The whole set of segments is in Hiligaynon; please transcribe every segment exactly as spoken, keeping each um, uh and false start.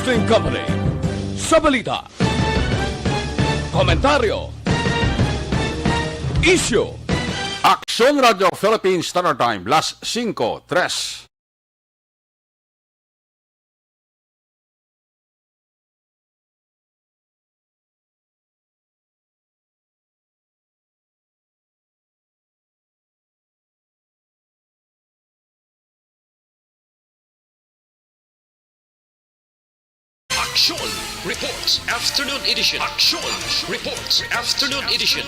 Broadcasting Company. Sa balita, komentaryo, isyu. Aksyon Radio Philippines Standard Time, las singko tres. Aksyon Reports Afternoon Edition. Aksyon Reports Afternoon Edition.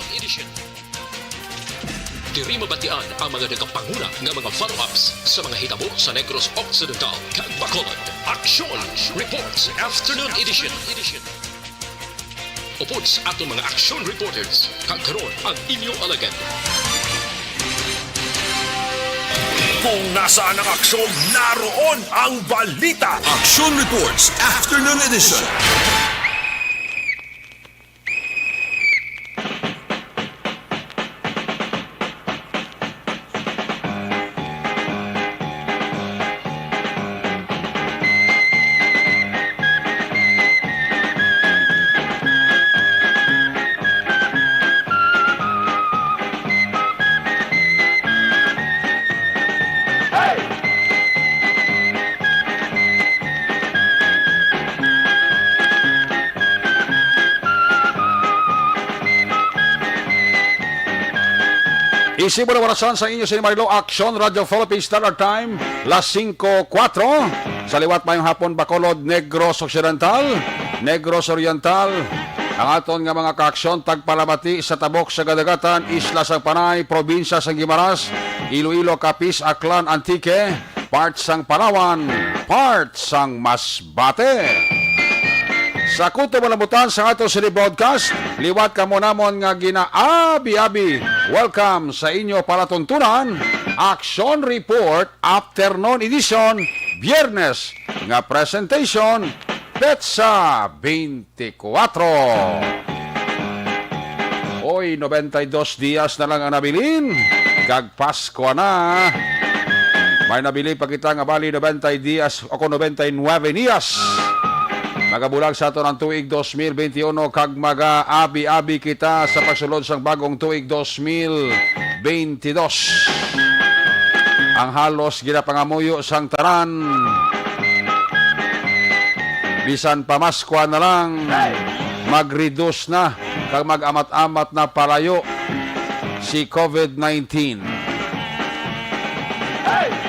Diri mabatian ang mga nagapanguna nga mga follow-ups sa mga hitabo sa Negros Occidental kag Bacolod. Aksyon Reports Afternoon Edition. Upod sa aton mga action reporters, kag karon ang inyo alagad. Kung nasaan ang aksyon, naroon ang balita. Action Reports Afternoon Edition. Isibo na orasan sa inyo sini Marilo, Aksyon Radio Philippines Standard Time, las singko kuwatro. Sa liwat mayong hapon, Bacolod, Negros Occidental, Negros Oriental, ang aton nga mga kaaksyon tagpalamati sa tabok sa Gadagatan, Isla sang Panay, Probinsya sang Guimaras, Iloilo, Capiz, Aklan, Antique, part sang Palawan, part sang Masbate. Sa kutob nga nabutan sa ato sini broadcast, liwat kamo namon nga ginaabi-abi. Welcome sa inyo palatuntunan, Action Report Afternoon Edition, Biyernes nga presentation, petsa twenty-four. Oy, noventa y dos dias na lang ang nabilin, kag Pasko na. May nabilin pa kita nga bali noventa dias o kon noventa y nuebe dias. Magabulag sa aton ang tuig dos mil benti uno, kag magaabi-abi kita sa pagsulod sang bagong tuig dos mil benti dos. Ang halos ginapangamuyo sang tanan, bisan pa Maskwa na lang, mag-reduce na kag mag-amat-amat na palayo si covid nineteen.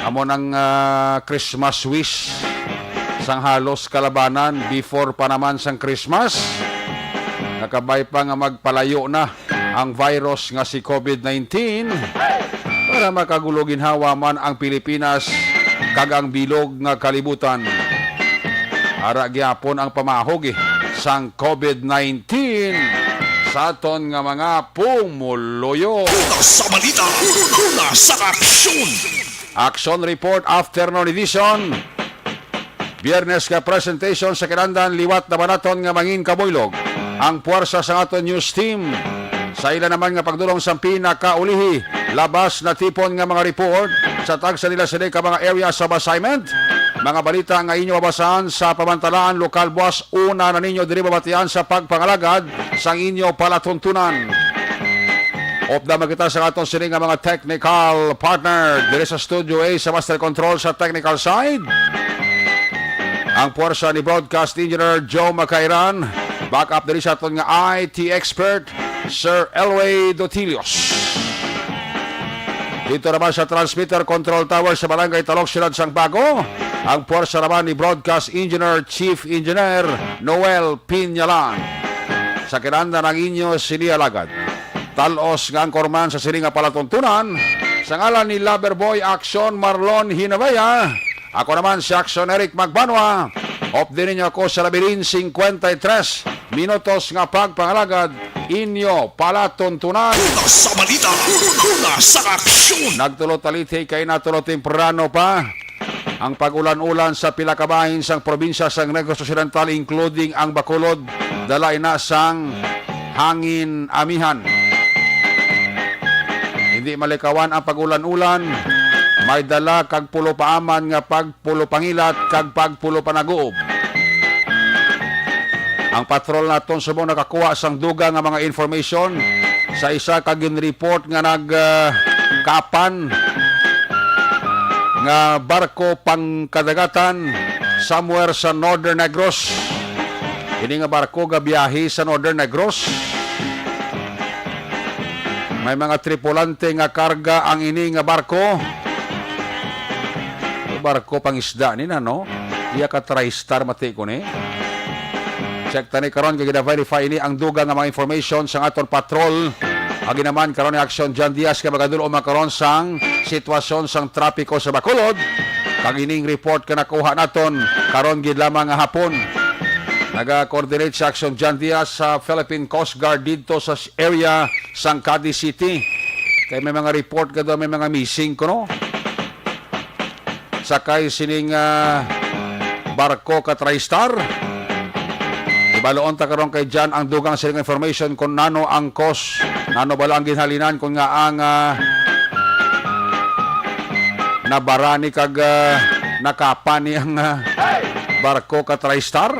Amo nang, ah, Christmas wish sang halos kalabanan before pa naman sang Christmas. Nakabay pa nga magpalayo na ang virus nga si covid nineteen para makagulo ginhawa man ang Pilipinas kag ang bilog nga kalibutan. Ara gyapon ang pamahog, eh, sang covid nineteen sa aton nga mga pumuluyo. Una sa balita, una sa aksyon. Action Report Afternoon Edition. Biyernes nga presentation sa kinahanglan liwat na banaton nga mangin kabuylog ang puwersa sa aton news team. Sa ila naman nga pagdulong sa pinakaulihi, labas na tipon nga mga report sa tagsa nila sini ka mga areas of assignment. Mga balita nga inyo mabasahan sa pamantalaan lokal, buas una na ninyo diri mabatian sa pagpangalagad sang inyo palatuntunan. Upda man kita sa aton sini nga mga technical partner diri sa Studio A sa Master Control sa technical side. Ang puwersa ni Broadcast Engineer Joe Macairan. Back up diri sa aton nga I T expert, Sir Elway Dotilios. Dito naman sa Transmitter Control Tower sa Barangay Talok, Siyudad sang Bago, ang puwersa naman ni Broadcast Engineer, Chief Engineer Noel Pinyalan. Sa kinahanglan ang inyo sini alagad. Talos nga anchorman sa sini nga palatuntunan, sa ngalan ni Lover Boy Action Marlon Hinabaya, ako naman si Action Eric Magbanwa. Updi ninyo ako sa labirin singkwenta y tres minutos nga pagpangalagad, inyo palatuntunan. Una sa balita, una sa aksyon. Nagtulo ta liti kay natulo temprano pa ang pag-ulan-ulan sa pila ka bahin sang probinsya sang Negros Occidental, including ang Bacolod, dala ina sang hangin amihan. Hindi malikawan ang pag-ulan-ulan, may dala kag pulo paaman nga pagpulo pangilat kag pagpulo panaguob. Ang patrol naton subong nakakuha sang dugang nga mga information sa isa ka ginreport nga nag, ah, kapan nga barko pangkadagatan somewhere sa Northern Negros. Ini nga barko gabiyahe sa Northern Negros. May mga tripulante nga karga ang ini nga barko. Barko pangisda ni na, no? Iya ka TriStar, mati ko ni. Check tani karon kay gina-verify ini ang dugang nga mga information sang aton patrol. Agi naman karon ni Action John Diaz kay magadul-om man karon sang sitwasyon sang trapiko sa Bacolod. Kag ining report ka nakuha naton karon gid lamang nga hapon. Naga-coordinate sa Action John Diaz sa Philippine Coast Guard didto sa area sang Cadiz City. Kay may mga report ka daw, may mga missing kuno. Sakay sining, ah, barko ka TriStar. Ibaloon ta karon kay Jan ang dugang sining information kung nano ang cause, nano bala ang ginhalinan kung nga ang, ah, nabarani kag, ah, nakapan ni ang, ah, barko ka TriStar.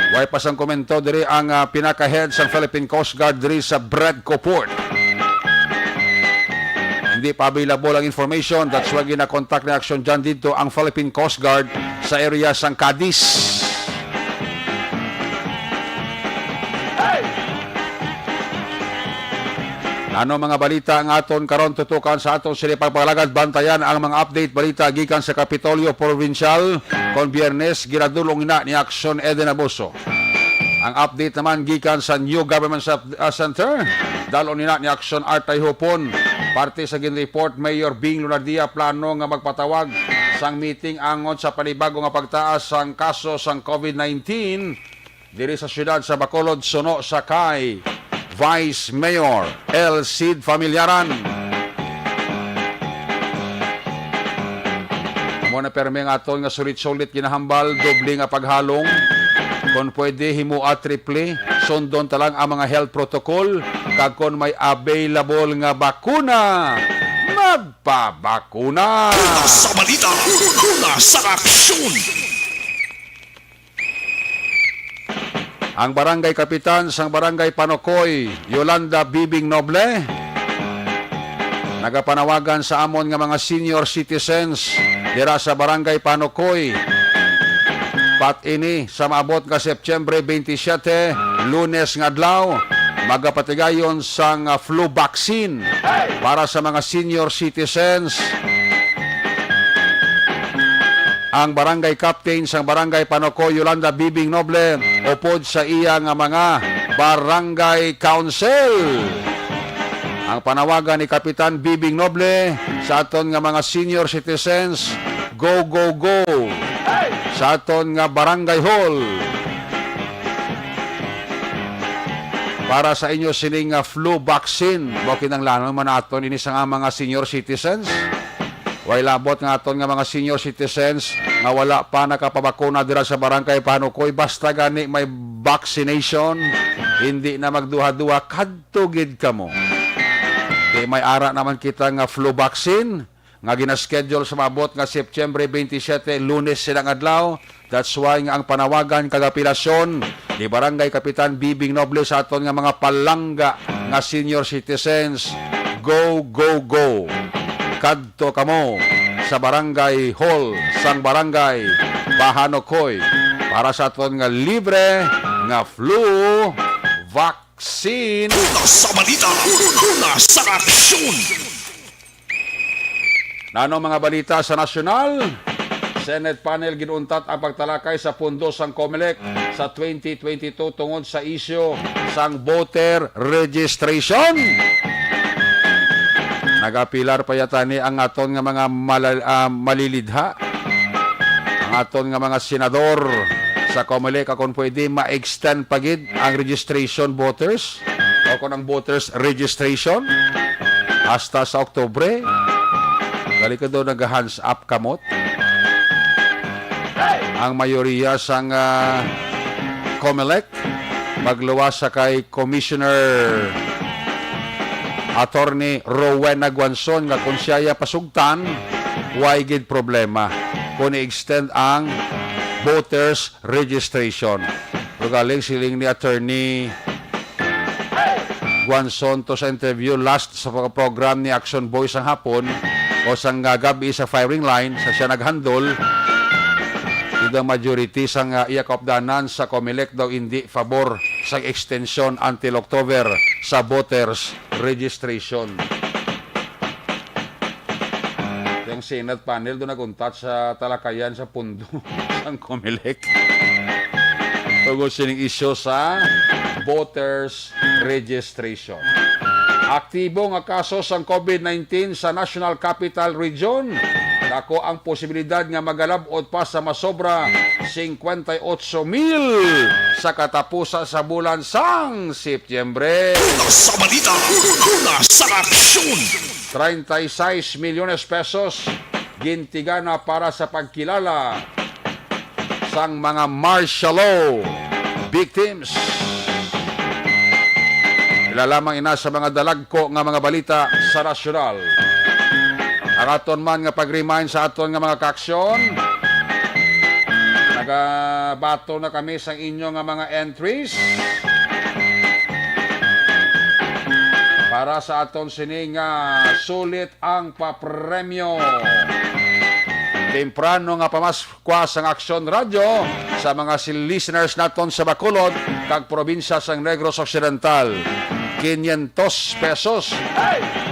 Way pa sang komento diri ang, ah, pinaka-head sang Philippine Coast Guard diri sa Bredco Port. Hindi pa available ang information. That's why gina-contact ni Action John dito ang Philippine Coast Guard sa area sang Cadiz. Ano mga balita nga aton karon tutukan sa aton sini pagpalagad? Bantayan ang mga update balita gikan sa Kapitolyo Provincial kon Biyernes, ginadulong na ni Action Eden Abuso. Ang update naman gikan sa New Government Cep-, ah, Center. Dalo nina ni Action Art Tayhupon. Parte sa ginreport, Mayor Bing Lunardia plano nga magpatawag sang meeting angon sa panibago nga pagtaas sang kaso sang covid nineteen diri sa siyudad sa Bacolod, suno sa kay Vice Mayor El Cid Familiaran. Amo na permi ang aton nga sulit-sulit ginahambal, doble nga paghalong. Kung pwede, himoa triple. Sundon ta lang ang mga health protocol. Kag kung may available nga bakuna, magpabakuna. Una sa balita, una sa aksyon. Ang barangay kapitan sang Barangay Panocoy, Yolanda Bibing Noble, nagapanawagan sa amon nga mga senior citizens dira sa Barangay Panocoy. Pat ini sa maabot nga September twenty-seven, Lunes nga adlaw, magapatigayon sang, ah, flu vaccine para sa mga senior citizens. Ang barangay captain sang Barangay Panocoy, Yolanda Bibing Noble, upod sa iya nga mga barangay council. Ang panawagan ni Kapitan Bibing Noble sa aton nga mga senior citizens, go, go, go sa aton nga barangay hall para sa inyo sining nga flu vaccine. Mao kinahanglanon man naton ini sa nga mga senior citizens. Way labot nga aton nga mga senior citizens nga wala pa nakapabakuna dira sa Barangay Panocoy, basta gani may vaccination, hindi na magduha-duha, kadto gid kamo. Kay may ara naman kita nga flu vaccine nga ginaschedule sa maabot nga September twenty-seven, Lunes silang adlaw. That's why nga ang panawagan kag apelasyon ni Barangay Kapitan Bibing Noble sa aton nga mga palangga nga senior citizens, go, go, go. Kadto kamo sa barangay hall sang barangay Panocoy para sa aton nga libre nga flu vaccine. Una sa balita, una sa aksyon. Nano mga balita sa nasyonal? Senate panel ginuntat ang pagtalakay sa pondo sang Comelec sa twenty twenty-two tungod sa isyu sang voter registration. Nagapilar pa yata ni ang aton nga mga malal-, ah, malilidha. Ang aton nga mga senador sa Comelec, kung pwede, ma-extend pa gid ang registration voters o kung ang voters registration hasta sa Oktubre. Gali ka daw nag-hands up kamot. Ang mayoriya sang, ah, Comelec, magluwas sa kay Commissioner Attorney Rowena Guanzon nga kung siya ya pasugtan, way gid problema kung i-extend ang voters registration. Pero galing siling ni Attorney Guanzon to sa interview last sa mga program ni Action Boy sang hapon o sang, ah, gab-i sa firing line sa siya naghandol, the majority sang, ah, iya kaupdanan sa Comelec daw indi pabor sa extension until October sa voters registration. Yung Senate panel doon nag-untat sa talakayan sa pundo sang Comelec tungod sining isyu sa voters registration. Aktibo nga kaso sang COVID nineteen sa National Capital Region. Dako ang posibilidad nga magalab-ot pa sa masobra singkwenta y otso mil sa katapusan sa bulan sang Setyembre. Una sa balita, una sa aksyon. Treinta y seis milyones pesos gintigana para sa pagkilala sang mga martial law victims. Ila lamang ina sa mga dalagko nga mga balita sa nasyonal. Ang aton man nga pag-remind sa aton nga mga kaaksyon, nagabato na kami sa inyo nga mga entries para sa aton sini nga sulit ang papremyo. Temprano nga pamaskwa sang Aksyon Radyo sa mga sil-, listeners naton sa Bacolod kag probinsya sang Negros Occidental. Quinientos pesos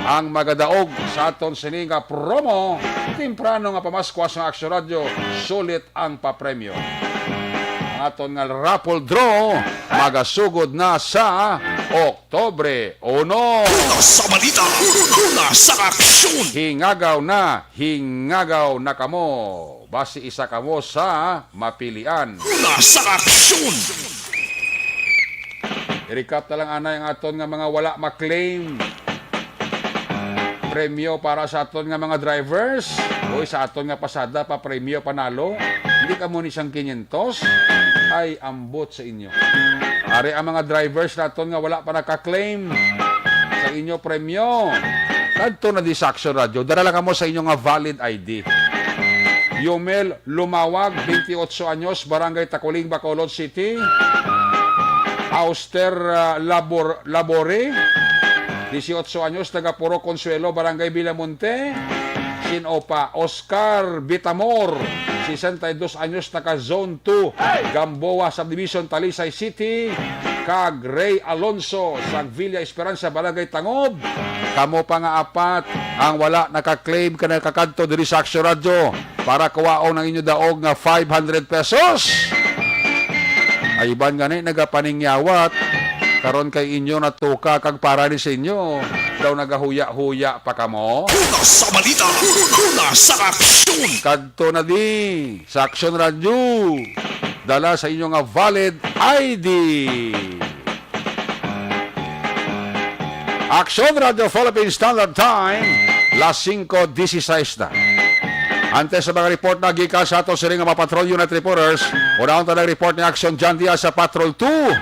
ang magadaog sa aton sini nga promo. Temprano nga pamaskwa sang Aksyon Radyo, sulit ang papremyo. Ang aton nga raffle draw magasugod na sa Oktubre uno. Una sa balita, una sa aksyon. Hingagaw na, hingagaw na kamo. Basi isa kamo sa mapilian. Una sa aksyon. I-recap na lang anay ang aton nga mga wala ma-claim premyo para sa aton nga mga drivers. Uy, sa aton nga pasada, pa premyo panalo. Hindi kamo ni sang quinientos? Ay, ambot sa inyo. Ari ang mga drivers naton nga wala pa naka-claim sa inyo premyo. Kadto na di sa Action Radio. Dala lang kamo sa inyo nga valid I D. Yomel Lumawag, twenty-eight anyos, Barangay Taculing, Bacolod City. Auster, ah, Labor-, Labore, dieciocho anyos, taga Purok Consuelo, Barangay Villamonte. Sino pa? Oscar Bitamor, sesenta y dos anyos, taga Zone two, Gamboa Subdivision, Talisay City. Kag Ray Alonso sa Villa Esperanza, Barangay Tangob. Kamo pa nga apat ang wala naka-claim kag nakakadto diri sa Action Radio para kuwaon ang inyo daog nga five hundred pesos. Ay, iban gani nagapaningyawat, karon kay inyo natuka kag para ni sa inyo, daw nagahuya-huya pa kamo. Una sa balita, una sa aksyon. Kadto na di sa Action Radio. Dala sa inyo nga valid I D. Action Radio Philippine Standard Time, las singko dieciséis na. Antes sa mga report na gikan sa ato sini nga mga patrol unit reporters, unahon ta ang report ni Action John Diaz sa Patrol two.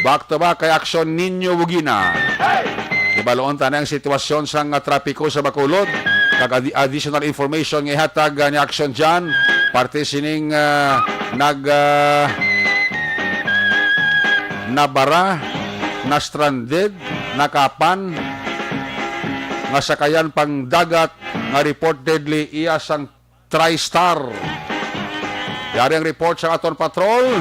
Back to back kay Action Nino Bugina. Ibaluon ta na ang sitwasyon sa nga trapiko sa Bacolod, kag adi-, additional information nga ihatag, ah, ni Action John, parte sining, ah, nag, ah, nabara, na-stranded, nakapan, nga sakayan pang dagat nga reportedly iya sang TriStar. Yari ang report sa aton patrol.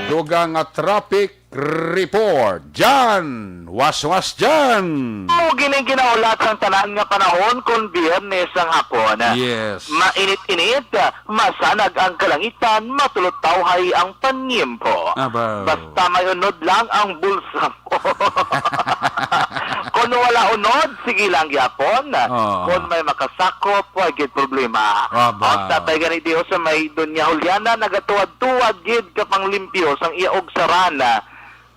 Dugang nga traffic report. Jan! Waswas Jan! Mao gini ginaulat sang tanan nga panahon kon Biyernes sang hapon. Yes. Mainit-init, masanag ang kalangitan, matulutawhay ang panimpo. Aba. Basta may unod lang ang bulsa mo. Kon wala unod, sige lang gyapon. Oo. Kon may makasakop, wa gid problema. Aba. Ang tatay gani Dios sa may Doña Juliana nagatuwad-tuwad gid ka panglimpyo sang iya ugsaran.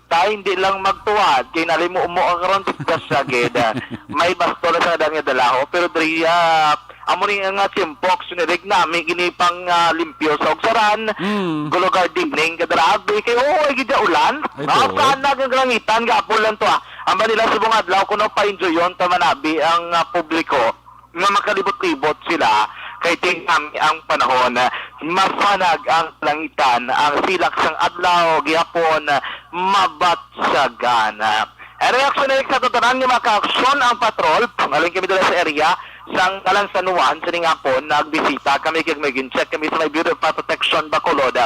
Ta hindi lang magtuwad, kay nalimo mo ang karon, disgrasya gid. May baston na sa daan nga dalaho, pero diri, ah, amo ni nga Chimpox, ni Rig nami gini pang, ah, limpyo sa ugsaran. Mm. Gulo gardening, kadarabi, kay oo, ay gid ulan. Ay, Ah, tuod. Saan na ang kalangitan, gapon lang to, ah. Ang Manila, subong adlaw, kuno pa-enjoyon ta manabi ang, ah, publiko nga makalibot-libot sila. Kay tingnan ang panahon, masanag ang kalangitan, ang silak sang adlaw gihapon mabatsagan. Ang reaksyon ni sa tanan nga mga kaaksyon ang patrol, ngaling kami dala sa area sang Dalan San Juan, sining hapon nagbisita kami kag may gin-check kami sa may Bureau of Fire Protection Bacolod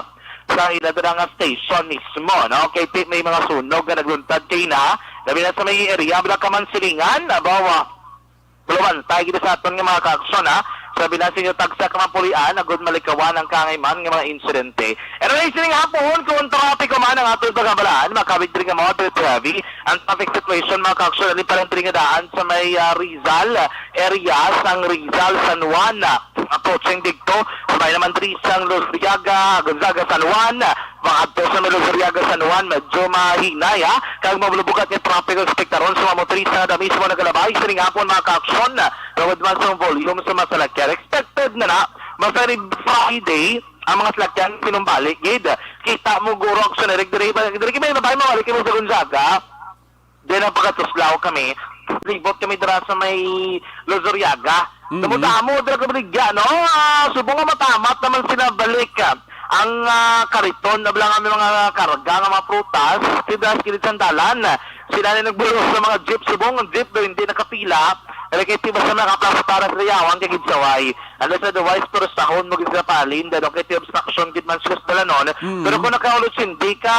sa ila dira nga station mismo, no? Kay ti-, may mga sunog nga nagluntad kay na, labi na sa may area, Blacaman, Silingan, abaw, ah, Malawantay gid sa aton nga mga kaaksyon, ha. Sa bilang sa inyo tagsa ka mapulian, agud malikawan ang kangay man nga mga insidente. Anyway, sining hapon, kung trapiko man ang aton pagkabalaan, makawit diri nga mga trip heavy ang traffic situation, mga kaaksyon, ali pa lang diri nga daan sa may, ah, Rizal area, sang Rizal, San Juan, ah, approaching didto, sabay naman diri sang Luzuriaga, Gonzaga, San Juan, Maadto sa Melosuriaga, San Juan, medyo mahinay, ha? Kag mabulubugat nga trapiko ekspektaron sa mga motorista nga mismo nagalabay sining hapon, mga kaaksyon. Tungod man sa volume sa mga salakyan, expected na na. Basta ni Friday, ang mga salakyan sinumbali gid. Kita mo, guro, aksyon, diri, diri, diri kami nabay, mawali kami sa Gonzaga. Then, nagpakatuslaw kami. Libot kami dira sa may Luzuriaga. Mhm. Damo-damo dira ka baligya, no? Ah, subong nga matamat naman sila balik, ah. Ang, ah, kariton, abla nga may mga karga nga mga prutas, sila sa kilid sang dalan. Sila na nagbulos sa mga jeep, subong ang jeep daw hindi nakapila. Kaya kay tiba sa mga kaplas para sa yawan kay gidsaway. Unless otherwise, pero sahon mo gid sila palin, dahil okay, ti obstruction gid man sila sa dalanon. Mm. Pero kung nakaulot sindi ka,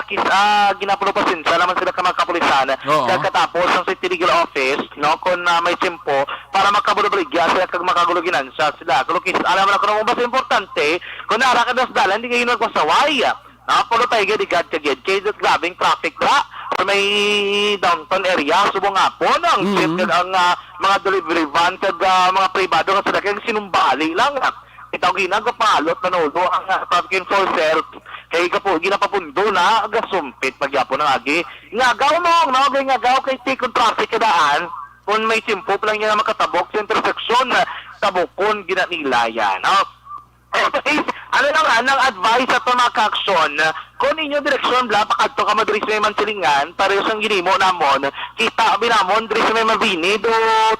kis-, ah, ginapulo pasensya naman sila ka mga kapulisan. Oo. Kag katapos ang city legal office, no, kung, ah, may tiyempo, para makabulo-baligya sila kag makagulo ginansya sila. Kung kis-, alam mo na kung ang mas importante, kung naara ka sa dalan, di kayo nagpasaway. Napulotay gid, igad ka gid. Kay just grabing traffic dra sa may downtown area, subong hapon ang Mm. jeep kag ang, ah, mga delivery van kag, ah, mga pribado nga sila kag sinumbali lang. Itaw ginag pangalot na naulo ang, ah, traffic enforcer kay gapo ginapapundo na gasumpit pagyapon ang agi. Ngagaw mo, no? Kay ngagaw kay tikon traffic kadaan. Kung may tiyempo pa lang niya makatabok sa interseksyon, tabukon ginanila yan, no? Anyways, ano lang, ah, nang advice sa mga kaaksyon, kung inyo direksyon bla, pakadto ka mo diri sa may Mansilingan, pareho sang ginimo namon, kita binamon diri sa may Mabini, do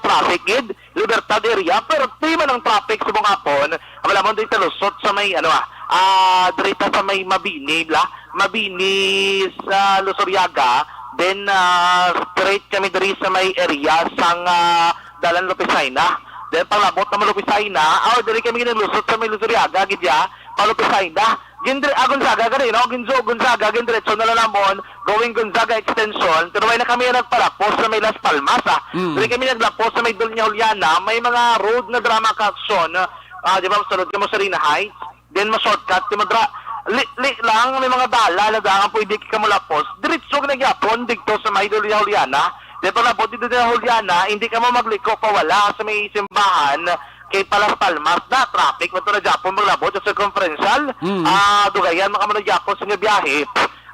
traffic gid, Libertad area, pero di man ang traffic sa mga hapon, wala mo diri talusot sa may, ano, ah, ah, diri ta sa may Mabini, bla, Mabini sa Luzuriaga, then, ah, straight kami diri sa may area sang, ah, Dalan Lopez Jaena. Then, panglabot na mo Lopez Jaena, ah, diri kami ginaglusot sa may Luzuriaga, gidya, pa Lopez Jaena. Gindre-, ah, Gonzaga, gani, no? Ginzo-, Gonzaga, gindiretso na lang namon, going Gonzaga Extension. Pero way na kami nagpalapos sa may Las Palmas, ah. Mm. Diri kami naglapos sa may Doña Juliana, may mga road na drama ka aksyon, ah, di ba, masulod ka mo sa Rina Heights? Then, ma-shortcut ka mo dra-, li-, li lang, may mga dala na daan pwede ka mo lapos. Diretso ka na gyapon, dito sa may Doña Juliana. Then, pag labot dito sa Juliana, hindi ka mo magliko pa wala sa may simbahan, kay pa Las Palmas na, traffic mo to na Japon, maglabot sa circumferential. Mm. Ah, dugayan, makamunod Japon sa inyo biyahe.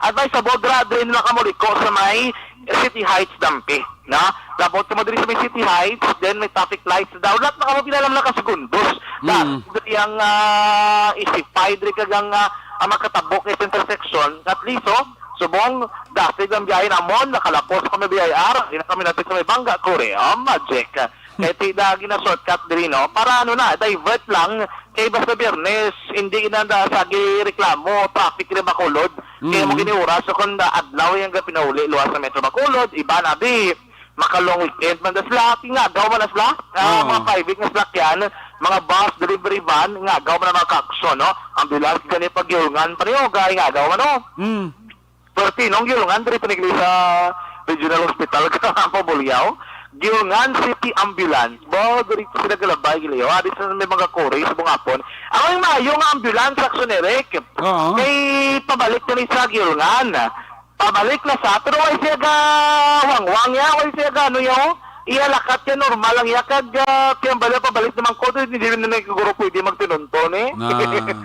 Advice sa Bodra, diri na kamo liko sa may City Heights, Dampi. Na, labot ka mo diri sa may City Heights, then may traffic lights daw. Lahat na kamo pinalam na ka segundos. Mm. Diri ang, ah, isipay, diri kag ang, ah, ang makatabok sa intersection. At least, oh, subong, dasig ang biyahe namon, nakalapos kami B I R, hindi na kami natin sa may Bangga, Kore. Oh, magic. Kay ti na gina-shortcut diri, no? Para ano na, divert lang. Kay basta Biyernes, hindi na na sa reklamo, traffic rin Bacolod. Kaya mo Mm. giniura sa kung na adlaw yung pinauli, luwas sa Metro Bacolod, iba na di, makalong weekend man na sila, tingagaw man na sila. Ah, Oo. mga private nga salakyan, mga bus, delivery van, ngagaw man ang mga kaaksyon, no? Ambulance, gani pag-iulngan, paniyog, ay ngagaw man, no? Mm. Perti, nung yun, nga, diri pa nagli sa Regional Hospital, Pabulyaw. Giungan City Ambulance. Bo, diri ko sila galabay, giliyo. Adi sa may mga kuri, sa bungapon. Ang mayo nga ambulance, Action Eric. Oo. Kay pabalik na ni sa Giungan. Pabalik na sa, pero way siya ga wangwang ya, way siya ga ano ya, oh. Iya lakat ya, normal lang ya. Kag, ah, tiyambal ya, pabalik naman ko, hindi na nagkaguro pwede magtinunton, eh. Na,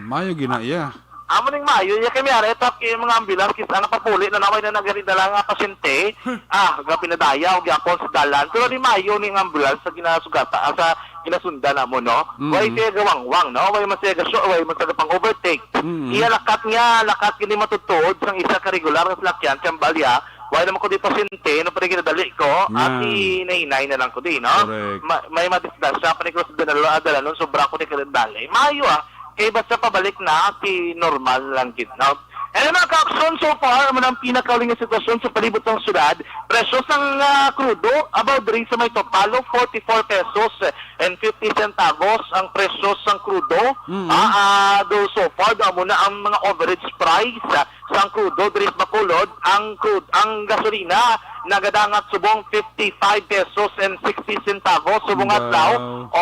mayo gina iya. Amo ning maayo niya kay may aray tap kay mga ambulance kis ang papuli na naway na nagari dala nga pasyente. Ah, ga pinadayaw gyapon sa dalan. Pero di maayo ning ambulance sa ginasugata, ah, sa ginasundan namo, no? Mm. Way siya gawangwang, no? Way man siya gasyo, way man siya pang overtake. Mm. Iya lakat niya, lakat gini matutuod sang isa ka regular nga salakyan, tiyambal ya, Wala naman ko di pasyente, no, pwede ginadali ko. Yan. Ati, hinay-hinay na lang ko di, no? Correct. Ma-, may madisgrasya pa ni Cruz Benalo, adala nun, sobra ko di kadali. Maayo, ah. Kay basta pabalik na, ati, normal lang gid, no? And mga ka-aksyon, so far, amo na ang pinakauling nga sitwasyon sa palibot sang syudad. Presyo sang, ah, krudo, about diri sa may Topalo, forty-four pesos and fifty centavos ang presyo sang krudo. Mm. Ah, ah, do so far, do amo na ang mga average price, ah, sang krudo diri sa Bacolod. Ang crude, ang gasolina nagadangat subong fifty-five pesos and sixty centavos subong Wow. adlaw.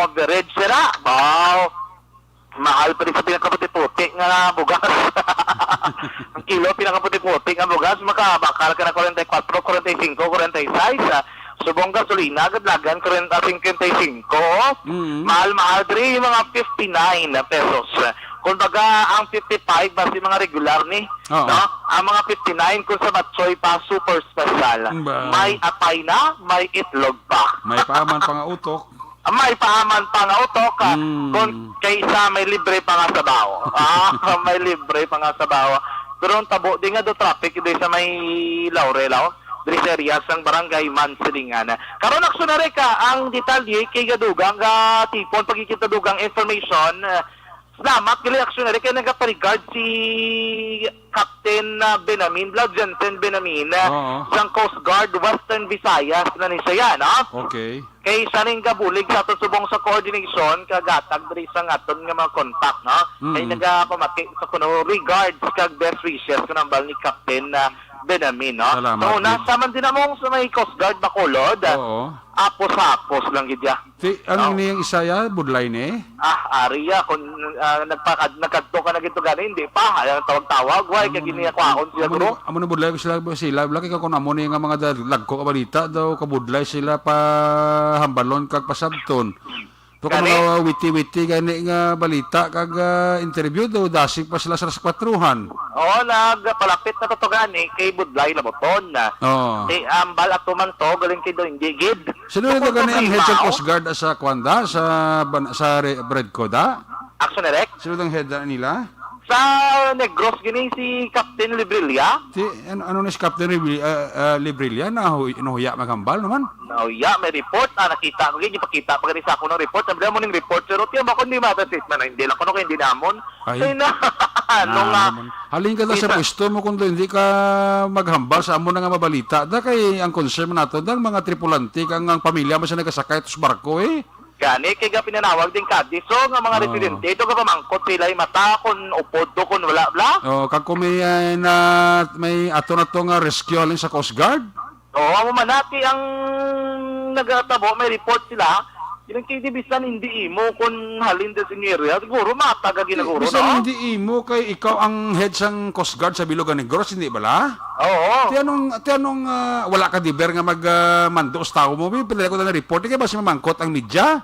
Average sira. Wow. Mahal pa rin sa pinakaputi-puti nga bugas. Ang kilo pinakaputi-puti nga bugas, makabakal ka na forty-four, forty-five, forty-six. Ah, subong gasolina, gadlagan, forty, fifty-five. Mm. Mahal-mahal diri, mga fifty-nine pesos. Kumbaga, ang fifty-five, basi mga regular ni, Oo. no? Ang mga fifty-nine, kung sa Batchoy pa, super special. Ba. May atay na, may itlog pa. May paaman pa nga utok. May paaman pa nga utok, ah, Mm. kung kaysa may libre pa nga sabaw. Ah, may libre pa nga sabaw. Pero ang tabo, di nga do traffic, di sa may Laurel, oh. Diri sa area sang Barangay Mansilingan. Karon, Aksyon Erika, ang detalye kay gadugang, ah, tipon, pagkikita dugang information, ah, salamat, gali, Aksyon Erika, nagaparegard si Captain, ah, Benamin, Vlad Jensen Benamin, ah, Oo. sang Coast Guard, Western Visayas na ni siya, no? Okay. Kay siya ning gabulig sa aton subong sa coordination, kagatag diri sa aton nga mga contact, no? Mm. Kay nagapamati sa kuno regards kag best wishes ko nambal ni Captain, ah, Benamin, no? Salamat, So, una, Gid. sa man din among sa may Coast Guard, Bacolod, ah, Oo. apos-apos lang gid ya. Ti, ang No? ini yung isa ya, budlay ni? Ah, ari ya, kung, ah, nagpakad-, nagkadto ka na gito gani, hindi pa, ayaw tawag-tawag, why, Amo kay na, gini ako akon siya, amo bro. na, amo na budlay ko sila, sila, laki ka kung amo ni nga mga dal-, lagko ka balita daw, kabudlay sila pa hambalon kag pasabton. To ka Gani? mga witi-witi gani nga balita kag, ah, interview daw, dasig pa sila sa kwatruhan. Oo, nagpalapit na to, to gani, kay budlay na buton na. Oo. Kay ambal ato man to, galing kay daw, hindi gid. Sino Bukod ito gani ang head sa problema, Coast oh. Guard sa kwan da? Sa ban-, sa re-, Bredco da? Action Direct? Sino ang head da nila? Sa Negros gini si Captain Librilla. Si, ano, ano ni si Captain Ribli-, ah, ah, Librilla? Nahuy-, nahuya maghambal naman? Nahuya, may report. Ah, nakita ko, gid, ipakita pa gani sa ako ng report. Sabi mo ning report, sir, tiyan ba kung di mata statement na hindi lang kuno kay hindi namon. Ay. Ay na. Ano Ah, nga? naman. Halin ka na sa Kita- pwesto mo kung hindi ka maghambal sa amo na nga mabalita. Da kay ang concern man nato, da ang mga tripulante, kang ang pamilya mo sa nagasakay sa barko, eh. Gani, kay ga pinanawag din kadi. So, nga mga Ah. residente, ito ka pamangkot sila yung mata, kung upod to, kung wala, bla? Oh, kag kung may, eh, na, may ato na to nga rescue halin sa Coast Guard? Oo, amo man, ati ang nagatabo, may report sila. Yung kay di bisan hindi imo kung halin din sa inyo area, siguro matag ang Di, ginaguro, bisan no? hindi imo kay ikaw ang head sang Coast Guard sa Bilog Negros, hindi bala? Oo. Ti anong, ti anong, ah, wala ka diber nga mag, ah, mando sa tao mo? Bi, pila ko na report, kay basi mamangkot ang media?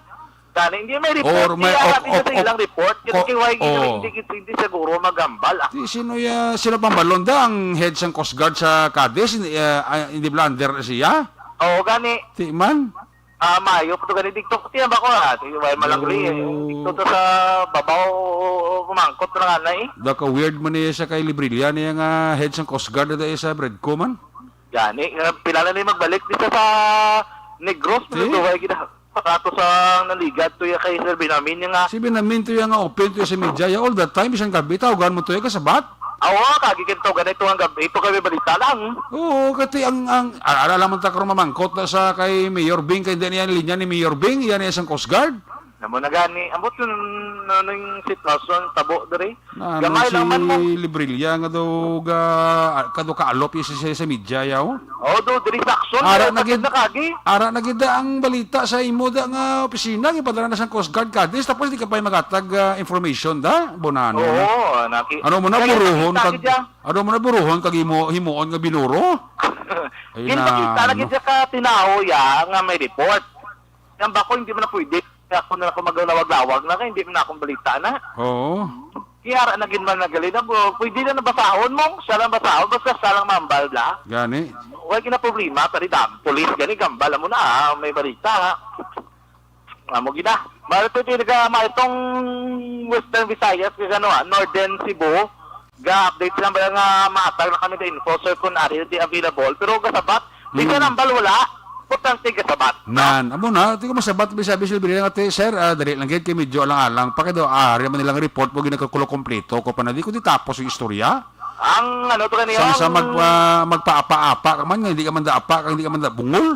Gani, hindi may report. Or may Di, ok-, ah, sabi sa ok-, ilang ok-, report, kasi oh, kay why hindi, oh. hindi, hindi, hindi siguro magambal, ah. Di, sino ya, sino pang balon da ang head sang Coast Guard sa Cadiz? Hindi, ah, ah, hindi bala under siya? Oo, gani. Ti man? Ah, maayo pa to gani dito. Tiyan ba ko, ah? Sige, why malangli, eh. Oh. Dito to sa babaw, kumangkot na nga na, eh. Da ka weird man niya sa kay Librilla niya nga head sang Coast Guard na sa Bredco man. Gani, nga pila na ni magbalik dito sa Negros, Ti? pero duway gid. Sa ato sa naligat to ya kay Sir Benamin niya nga. Si Benamin to ya nga open to ya sa media ya all the time, bisan gabi, tawgan mo to ya kasabat. Awa, kagi kay tawgan ito ang gabi, ito kami balita lang. Oo, kati ang, ang, ara, ara lamang ta karon mamangkot na sa kay Mayor Bing, kay hindi niya linya ni Mayor Bing, yan niya sang Coast Guard. Namo na gani, ambot yun, ano yung sitwasyon, tabo diri. Na, ano Gamay si lang man mo. Librilla nga daw ga, kado kaalop yung sa, sa, sa media, yaw? Oh, do, diri sa aksyon, Ara eh, na gid, patid na kagi. Ara na gid ang balita sa imo da nga opisina, gipadala na sa Coast Guard Cadiz, tapos di ka pa magatag, ah, information da, bonano na. Oo, naki-, Ano mo na, kaya buruhon nakita kag, gid ya. Ano mo na, buruhon kag imo, himuon nga binuro? Ay, Ginpakita na. na gid ya ka tinawo ya nga may report. Yan ba ko, hindi mo na pwede. Kaya ako na ako maglawag-lawag na, kaya hindi mo na akong balita na. Oo. Kaya ara na gid man nagali na, bro. Pwede na nabasahon mo. Siya lang basahon. Basta siya lang mambal, bla. Gani. Wala gina problema, pari dam. Police, gani, gambal mo na, ah. May balita, ha. Amo gina. Mara to, di naga, ma-, itong Western Visayas, kaya ano, ah, Northern Cebu. Ga-update lang ba nga mahatag na kami the info, sir, kung ari di available. Pero gasabat, di sa Mm. nambal wala, importante gasabat. Nan, amo na, di ko masabat, bisa, bisa, bili nga, te, sir, ah, dali lang, gid, kay medyo alang-alang pa, kay daw, ah, ari man nilang report mo, ginagkakulo kompleto ko pa na, di ko di tapos yung istorya. Ang, ano to, kani, Sa, ang sa mag, ah, magpaapa-apa ka man, nga hindi ka man daapa, ka hindi ka man da bungol.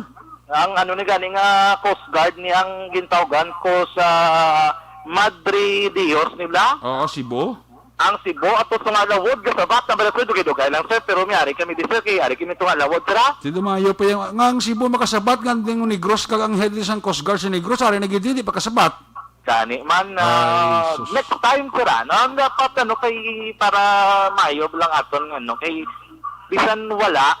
Ang, ano ni gani nga Coast Guard ni ang gintawgan ko sa Madre Dios nila? Oo, Cebu. Ang Cebu, ato sa nga lawod, gasabat na bala, sir, dugay-dugay lang, sir, pero may ari kami di, sir, kay ari kami to nga lawod, sir, ah. Di dumayo pa yung, nga ang Cebu makasabat, nga ang Negros, kag ang head sang Coast Guard sa Negros, ari na gid, di pa kasabat. Gani man, Ay, ah, sus. Next time, sir, ah, no? Ang dapat, ano, kay, para mayo lang aton, ano, kay, bisan wala,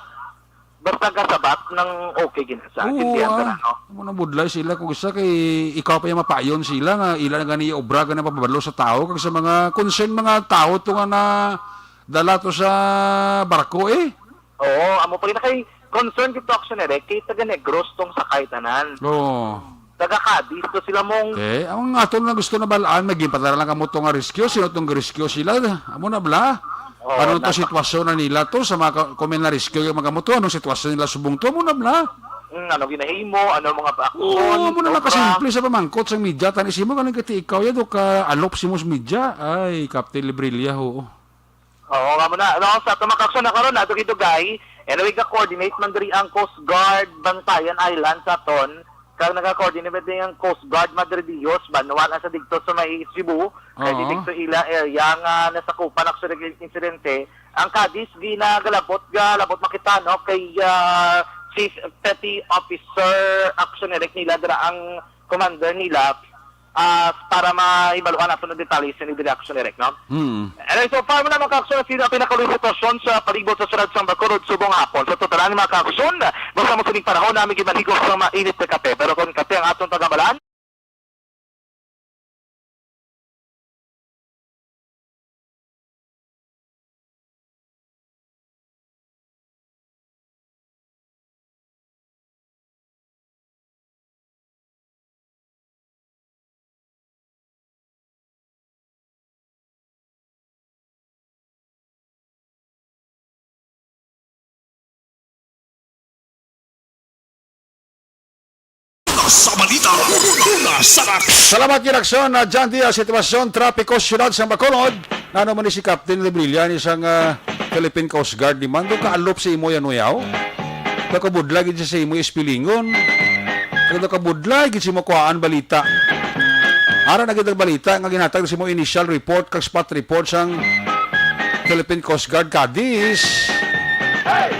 basta gasabat ng okay gid sa Oo, atin, ah. Ano? Amo na budlay sila kung isa kay ikaw pa yung mapayon sila nga ila na gani obra gani mapabalo sa tao kag sa mga concern mga tao to nga na dala to sa barko eh. Oo, amo pa rin na kay concern gid to, Action Eric, kay taga Negros tong sakay tanan. Oo. Taga Cadiz to sila mong Eh, ang aton nga gusto na balaan, may ginpadala lang kamo to nga rescue, sino tong rescue sila? Amo na bala? Oo, Ano to nasa- sitwasyon na nila to sa mga ka- kung may na-rescue yung mga mo to? Anong sitwasyon nila subong to? Amo na bala? Mm, ano ginahimo? Ano mga aksyon? Oo, amo na lang Obra? Kasimple sa pamangkot sa media. Tani simo, kanang kati ikaw, yado ka alop simo sa media. Ay, Captain Librilla, oo. Oo, nga mo na. No, sa ato mga aksyon na karon, ato gidugay. Anyway, ga-coordinate man diri ang Coast Guard Bantayan Island sa aton. Kag naka-coordinate din ang Coast Guard Madre Dios, banwa na sa digto sa may Cebu. Kay Oo. Didto sa ila area nga nasakupan actually ng insidente. Ang Cadiz, ginagalabot, galabot makita, no, kay, ah, Chief Petty Officer Action Eric nila, dira ang commander nila, ah, para mahibaluan nato ng detalye sa ni Direction Eric, no? Hmm. Anyway, so far mo na, mga kaaksyon, sino ang pinakaulong sitwasyon sa palibot sa syudad sang Bacolod subong hapon. Sa totalan, mga kaaksyon, basta mo sining panahon namin ginmaligo sa mainit na kape. Pero kung kape ang atong tagabalan, Sa balita, una sa aksyon. Salamat, Ginaksyon, na John Diaz, sitwasyon, trapiko, siyudad sa Bacolod. Nano man ni si Captain Librilla ni sang, ah, Philippine Coast Guard ni man, do kaalop sa imo yan, uyaw? Do kabudlay gid sa imo ispilingon. Kag do kabudlay gid sa imo kuhaan balita. Ara na gid ang balita nga ginhatag sa imo initial report kag spot report sang Philippine Coast Guard Cadiz.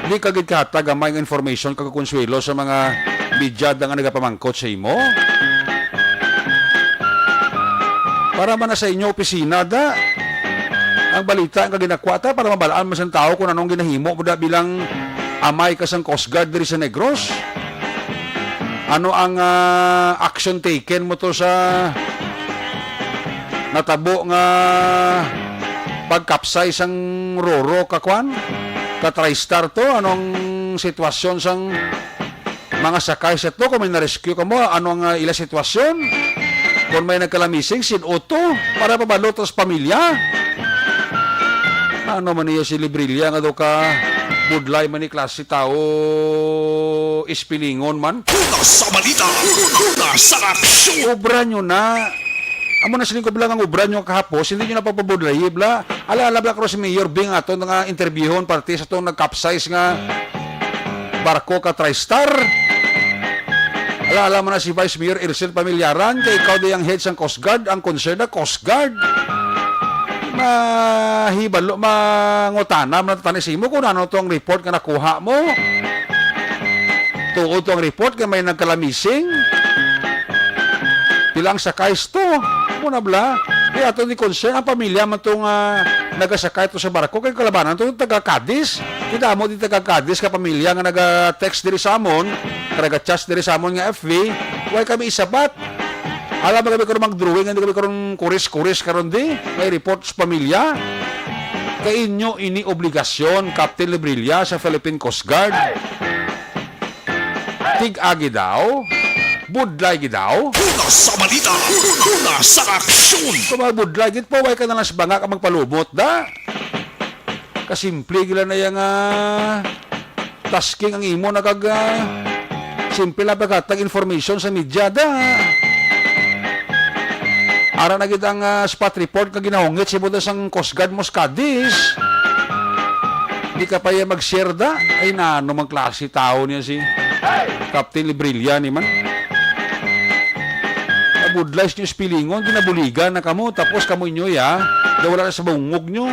Di ka gid kahatag gamay nga information kag konsuwelo sa mga media da nga nagapamangkot sa imo. Para man na sa inyo opisina da. Ang balita nga ginakwa ta para mabalaan man sang tawo kung anong ginahimo mo da bilang amay ka sang Coast Guard diri sa Negros. Ano ang, ah, action taken mo to sa natabo nga pagkapsay sang Roro ka kwan? Ka TriStar to? Anong sitwasyon sang mga sakay sa to, kung may na-rescue kamo, ano ang, ah, ila sitwasyon? Kung may nagkalamising, sin-o to para pabalo to sa pamilya? Ano man niya si Librilla nga daw ka budlay man ni klase tao, ispilingon man? Una sa balita, una sa aksyon. Obra nyo na. Amo na siling ko bala nga obra nyo kahapos, hindi nyo na pagpabudlay, bla. Ala-ala bla, Cross Mayor Bing ato nga interviewon parte sa tong nag-capsize nga barko ka TriStar. Ala, ala man na si Vice Mayor Ircel Pamilyaran, kay ikaw di ang head sang Coast Guard, ang concern na Coast Guard. Mahibalo, mangutana man tani sa imo kung ano to ang report nga nakuha mo. Tuod to ang report nga may nagkalamising. Pila ang sakay to? Muna bla? Di ato ni concern ang pamilya man to nga nagasakay to sa barko kay kalabanan to taga Cadiz. Kita mo di taga Cadiz ka pamilya nga naga-text diri sa amon, naga-chat diri sa amon nga F B. Why kami isabat? Alam mo kami karon mag-drawing, hindi kami karon kuris-kuris karon di. May report sa pamilya. Kay inyo ini obligasyon, Captain Librilla sa Philippine Coast Guard. Tig-agi daw? Budlay gid daw? Una sa balita, una sa aksyon. Kung mga budlay gid po, way ka na lang sa banga ka magpalumot, da? Kasimple gila na yang, ah, tasking ang imo na kag, ah, simple lang paghatag information sa media da. Ara na gid ang, ah, spot report nga ginahungit sa ibuta sang Coast Guard Muscadis. Di ka pa iya mag-share da. Ay, nano mang klase tawo niya si Captain Librilla ni man. Nabudlay sa inyo spellingon, ginabuligan na kamo, tapos kamo inyo ya, daw wala na sa bungog nyo.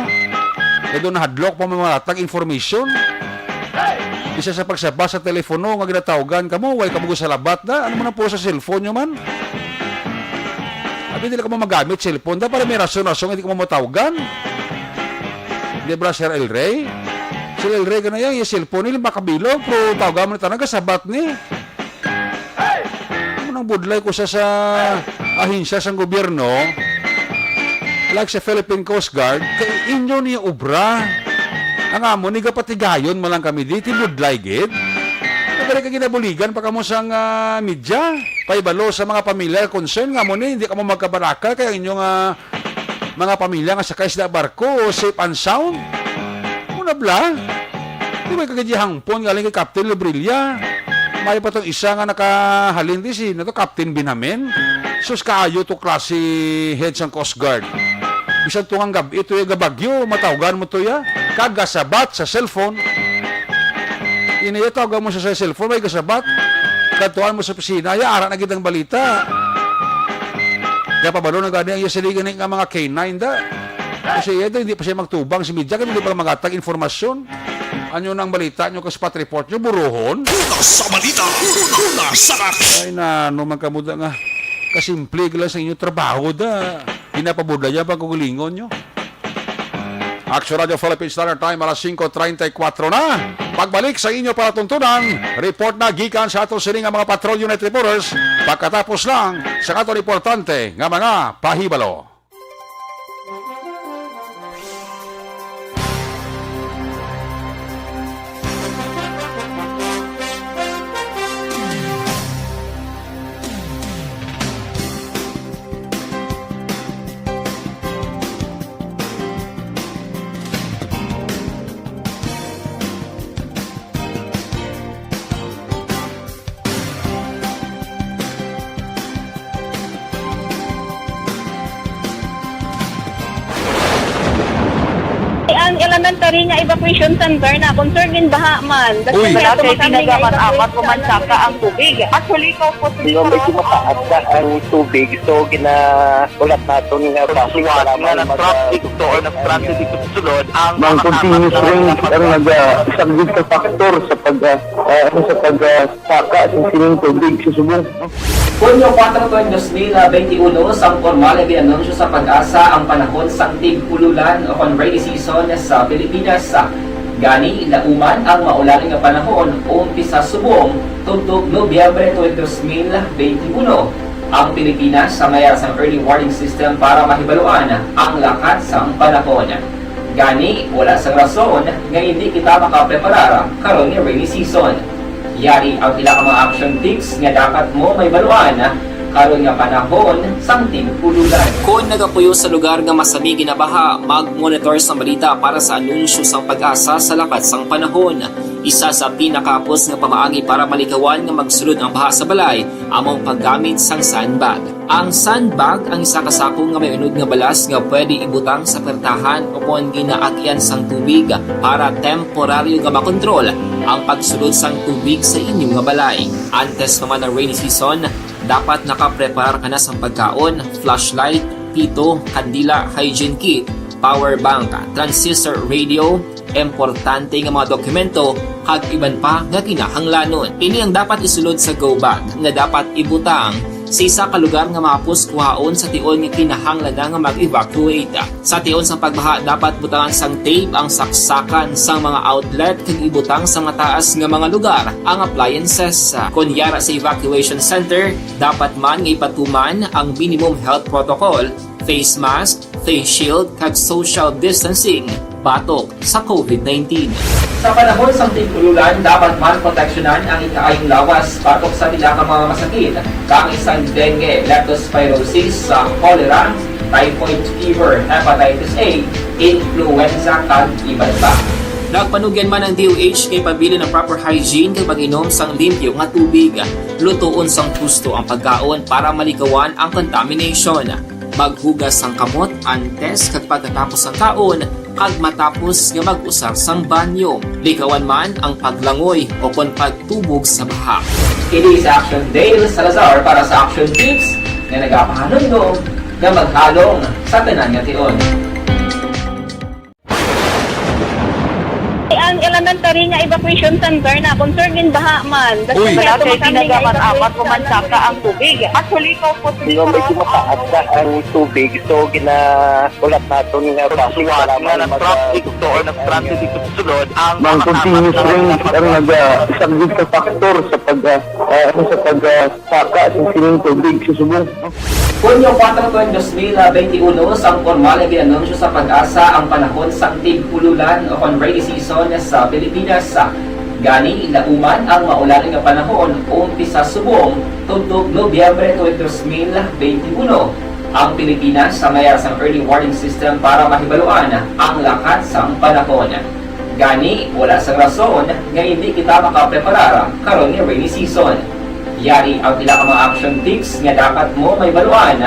Kaya doon nahadlok pa mamalatag information. Isa sa pagsabas sa telepono nga ginatawgan kamo, way kamo salabat na. Ano man ang po sa cellphone nyo man? Abi, dili kamo magamit cellphone da para may rason-rason nga di kamo matawgan. Di ba, Sir El Rey? Sir El Rey, ka na yan, yung cellphone nila makabilog, pero tawgan mo na tanang kasabat ni. Ano nang budlay ko sa, sa ahensya sang gobyerno, like sa Philippine Coast Guard, kay inyo niya obra. Ang amo ni gapatigayon man lang kami di, ti budlay gid. Nagari ka ginabuligan pa kamo sang, ah, media, paibalo sa mga pamilya concern nga mo ni, hindi kamo magkabaraka, kay ang inyong, ah, mga pamilya nga sakay sa barko, safe and sound. Muna bla? Di ba kagidya hangpon galing kay Captain Librilla? May pa tong isa nga nakahalin di si, na to, Captain Benjamin. Sus, kaayo to klase head sang Coast Guard. Bisan tungang gab-, ito yung gabagyo, matawgan mo to ya. Kagasabat sa cellphone. Ini ya, tawgan mo sa, sa cellphone, may gasabat. Kadtuan mo sa opisina, ya, ara na gid ang balita. Kaya pabalo na gani ang iya siligan nga mga K nine da. Kasi iya, hindi pa siya magtubang si media, kaya hindi pa magatag informasyon. Ano na ang balita nyo, kay spot report nyo, buruhon? Una sa balita, una sa action. Ay, na, ano man kamo da nga. Kasimple lang sa inyo trabaho da. Pinapabudlaya pa ang kagalingon nyo. Action Radio Philippine Standard Time, alas singko treinta y cuatro na. Pagbalik sa inyo palatuntunan, report na gikan sa ato sini nga mga patrol unit reporters pagkatapos lang sa aton importante nga mga pahibalo. Ang elementary nga evacuation center na concern in baha man. Uy. Wala kay tinaga man, amat ko man saka ang tubig. Actually, ikaw po, medyo mataas na ang tubig. So, gina-, ulat naton nga traffic, suwat nga nag-traffic to or nag-traffic dito sa sulod, ang mga continuous rain ang naga-, isa gid sa factor sa pag, ah, ah, ano, sa pag, ah, saka sa sining tubig sa subong. Hunyo kuwatro, dos mil benti uno, sang pormal nga gin-anunsyo sa PAGASA ang panahon sang tig-ululan o kon rainy season sa Pilipinas. Gani, lauman ang maulan nga panahon, umpisa subong tubtob Nobyembre twenty, dos mil benti uno. Ang Pilipinas sa mayara sang early warning system para mahibaluan ang lakat sang panahon. Gani, wala sang rason nga hindi kita makapreparar karon nga rainy season. Yari ang pila ka mga action tips nga dapat mo mahibaluan karon nga panahon sang tig-ululan. Kon nagapuyo sa lugar nga masami ginabaha, mag-monitor sa balita para sa anunsyo sang PAGASA sa lakat sang panahon. Isa sa pinakahapos nga pamaagi para malikawan nga magsulod ang baha sa balay amo ang paggamit sang sandbag. Ang sandbag ang isa ka sako nga may unod nga balas nga pwede ibutang sa pertahan o kon ginaagyan sang tubig para temporaryo nga makontrol ang pagsulod sang tubig sa inyo nga balay. Antes pa man ang rainy season, dapat nakapreparar ka na sang pagkaon, flashlight, pito, kandila, hygiene kit, power bank, transistor radio, importante nga mga dokumento, kag iban pa nga kinahanglanon. Ini ang dapat isulod sa go bag nga dapat ibutang sa isa ka lugar nga mahapos kuhaon sa tion nga kinahanglan na nga mag-evacuate. Sa tion sang pagbaha, dapat butangan sang tape ang saksakan sang mga outlet kag ibutang sa mataas nga mga lugar ang appliances. Kon yara sa evacuation center, dapat man nga ipatuman ang minimum health protocol, face mask, face shield, kag social distancing batok sa COVID nineteen. Sa panahon sang tig-ululan, dapat man proteksyonan ang ikaayong lawas batok sa pila ka mga masakit, kaangay sang dengue, leptospirosis, sa cholera, typhoid fever, hepatitis A, influenza, kag iban pa. Nagpanugyan man ang D O H nga ipabilin ang proper hygiene kag mag-inom sang limpyo nga tubig. Lutoon sang husto ang pagkaon para malikawan ang contamination. Maghugas sang kamot antes kag pagkatapos sang kaon kag matapos nga mag-usar sang banyo. Likawan man ang paglangoy o kon pagtubog sa baha. Ini sa Action Dale Salazar para sa Action Tips nga nagapahanumdom nga maghalong sa tanan nga tion. Ang elementary nga evacuation center na concern gin baha man. Uy! Wala kay tinaga man apat o man saka ang tubig. Actually, ko po Medyo mataas na ang tubig, so gina-, ulat naton nga basi Suwat para nga mag-, nag-traffic to or nag-transit dito sa sulod ang Ang mga continuous kasama rain sa ang naga-, isa gid ka factor sa pag-, ah, ah, ano, sa pag-, ah, saka sa sining tubig sa subong. Hunyo kuwatro, tuig dos mil benti uno, sang pormal nga gin-anunsyo sa PAGASA ang panahon sang tig-ululan o kon rainy season sa Pilipinas. Gani, lauman ang maulan nga panahon, umpisa subong tubtob Nobyembre tuig dos mil benti uno. Ang Pilipinas may ara sang early warning system para mahibaluan ang lakat sang panahon. Gani, wala sang rason nga indi kita makapreparar karon nga rainy season. Yari ang pila ka mga action tips nga dapat mo mahibaluan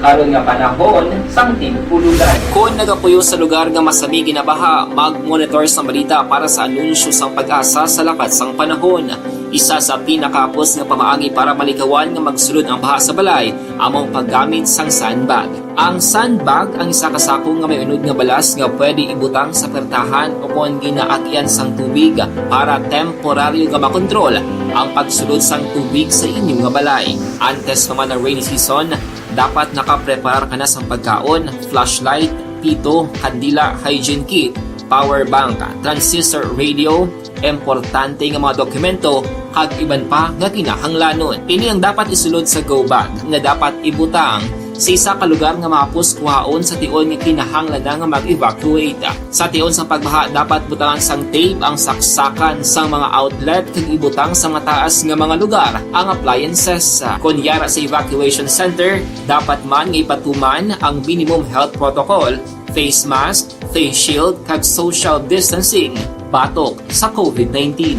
karon nga panahon sang tig-ululan. Kon nagapuyo sa lugar nga masami ginabaha, mag-monitor sang balita para sa anunsyo sang PAGASA sa lakat sang panahon. Isa sa pinakahapos nga pamaagi para malikawan nga magsulod ang baha sa balay amo ang paggamit sang sandbag. Ang sandbag ang isa ka sako nga may unod nga balas nga pwede ibutang sa pertahan o kon ginaagyan sang tubig para temporaryo nga makontrol ang pagsulod sang tubig sa inyo nga balay. Antes pa man ang rainy season, dapat nakapreparar ka na sang pagkaon, flashlight, pito, kandila, hygiene kit, power bank, transistor radio, importante nga mga dokumento, kag iban pa nga kinahanglanon. Ini ang dapat isulod sa go bag nga dapat ibutang sa isa ka lugar nga mahapos kuhaon sa tion nga kinahanglan na nga mag-evacuate. Sa tion sa pagbaha, dapat butangan sang tape ang saksakan sang mga outlet kag ibutang sa mataas nga mga lugar ang appliances. Kon yara sa evacuation center, dapat man nga ipatuman ang minimum health protocol, face mask, face shield, kag social distancing batok sa COVID nineteen.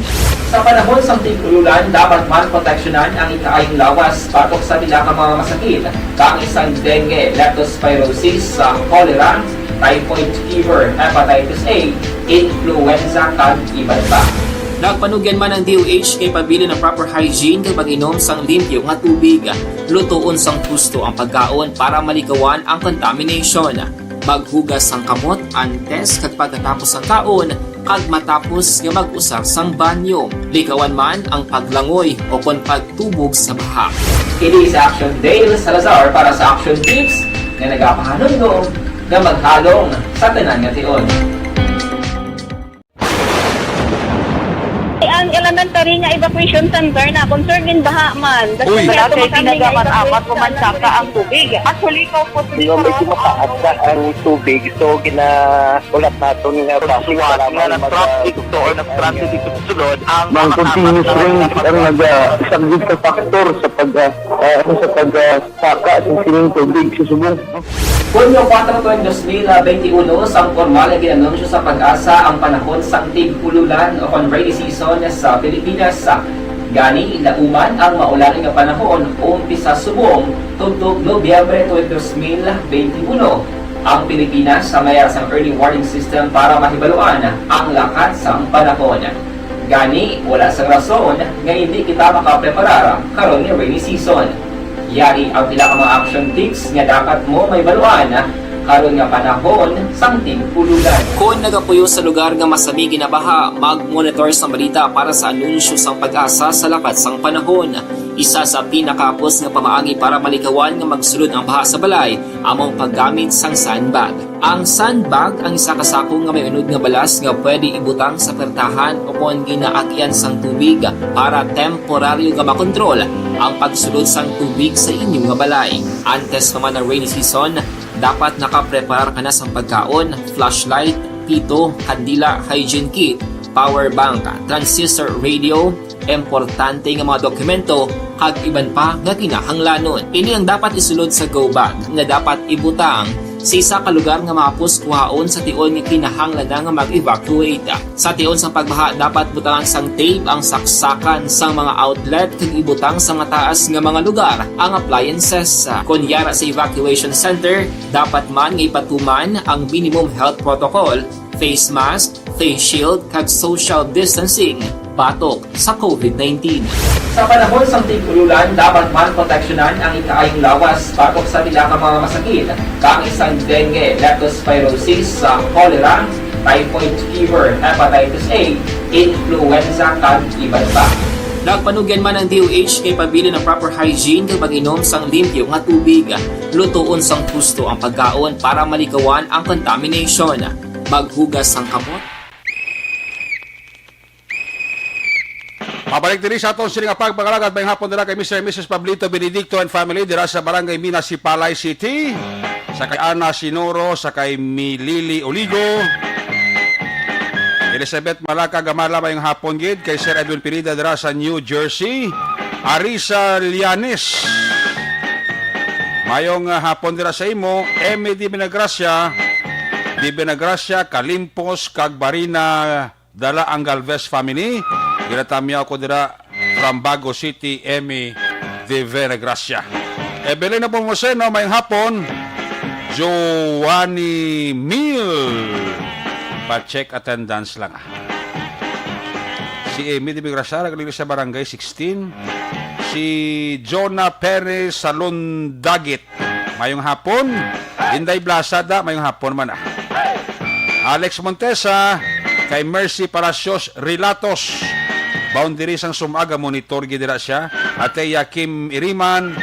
Sa panahon sang tig-ululan, dapat man proteksyonan ang ikaayong lawas batok sa pila ka mga masakit, kaangay sang dengue, leptospirosis, sa cholera, typhoid fever, hepatitis A, influenza, kag iban pa. Nagpanugyan man ang D O H nga ipabilin ang proper hygiene kag mag-inom sang limpyo nga tubig. Lutoon sang husto ang pagkaon para malikawan ang contamination. Maghugas sang kamot antes kag pagkatapos sang kaon, kag matapos nga mag-usar sang banyo. Likawan man ang paglangoy o kon pagtubog sa baha. Ini sa Action Dale Salazar para sa Action Tips nga nagapahanumdom nga maghalong sa tanan nga tion. Ang elementary nga evacuation center na concern gin baha man. Uy! Wala kay tinaga man apat o man saka ang tubig. Actually, ko po Di ba, medyo mataas na ang tubig, so gina-, ulat naton nga basi Suwat para nga mag-, nag-traffic to or nag-transit dito sa sulod ang mga continuous rain ang nag-saglit sa factor sa pag, ah, ah, ano, sa pag, ah, saka sa sining tubig sa subong. Hunyo kuwatro, tuig dos mil benti uno, sang pormal nga gin-anunsyo sa PAGASA ang panahon sang tig-ululan o kon rainy season sa Pilipinas. Gani, lauman ang maulan nga panahon, umpisa subong tubtob Nobyembre tuig dos mil benti uno. Ang Pilipinas may ara sang early warning system para mahibaluan ang lakat sang panahon. Gani, wala sang rason nga indi kita makapreparar karon nga rainy season. Yari ang pila ka mga action tips nga dapat mo mahibaluan karon nga panahon sang tig-ululan. Kon nagapuyo sa lugar nga masami ginabaha, mag-monitor sang balita para sa anunsyo sang PAGASA sa lakat sang panahon. Isa sa pinakahapos nga pamaagi para malikawan nga magsulod ang baha sa balay amo ang paggamit sang sandbag. Ang sandbag ang isa ka sako nga may unod nga balas nga pwede ibutang sa pertahan o kon ginaagyan sang tubig para temporaryo nga makontrol ang pagsulod sang tubig sa inyo nga balay. Antes pa man ang rainy season, dapat nakapreparar ka na sang pagkaon, flashlight, pito, kandila, hygiene kit, power bank, transistor radio, importante nga mga dokumento, kag iban pa nga kinahanglanon. Ini ang dapat isulod sa go bag nga dapat ibutang sa isa ka lugar nga mahapos kuhaon sa tion nga kinahanglan na nga mag-evacuate. Sa tion sang pagbaha, dapat butangan sang tape ang saksakan sang mga outlet kag ibutang sa mataas nga mga lugar ang appliances. Kon yara sa evacuation center, dapat man nga ipatuman ang minimum health protocol, face mask, face shield, kag social distancing batok sa covid nineteen. Sa panahon sang tig-ululan, dapat man proteksyonan ang ikaayong lawas batok sa pila ka mga masakit, kaangay sang dengue, leptospirosis, sa cholera, typhoid fever, hepatitis A, influenza, kag iban pa. Nagpanugyan man ang D O H kay pabilin ang proper hygiene kag pag-inom sang limpyo nga tubig. Lutoon sang husto ang pagkaon para malikawan ang contamination. Maghugas sang kamot. Mabalik diri sa aton sini nga pagpangalagad, mayong hapon dira kay Mister and Missus Pablito Benedicto and family dira sa Barangay Mina, Sipalay City, sa kay Ana Sinoro, sa kay Milili Oligo, Elizabeth Malaka Gamala, mayong hapon gid kay Sir Edwin Pineda dira sa New Jersey, Arisa Lianes, mayong, ah, hapon dira sa imo, Emmy Di Benagracia, Di Benagracia, Kalimpos, kag Barina, Dala ang Galvez family. Ginatamyaw ko dira from Bago City, Emmy de Venegracia. Evelyn Nepomuceno, mayong hapon. Giovanni Mil. Pa-check attendance lang, ah. Si Emmy de Venegracia, nagliglis sa Barangay sixteen. Si Jonah Perez Salondagit. Mayong hapon. Inday Blasada, mayong hapon man, ah. Alex Montesa, kay Mercy Palacios Relatos. Boundary sang Sumaga, monitor gid dira siya. Ateya Kim Iriman,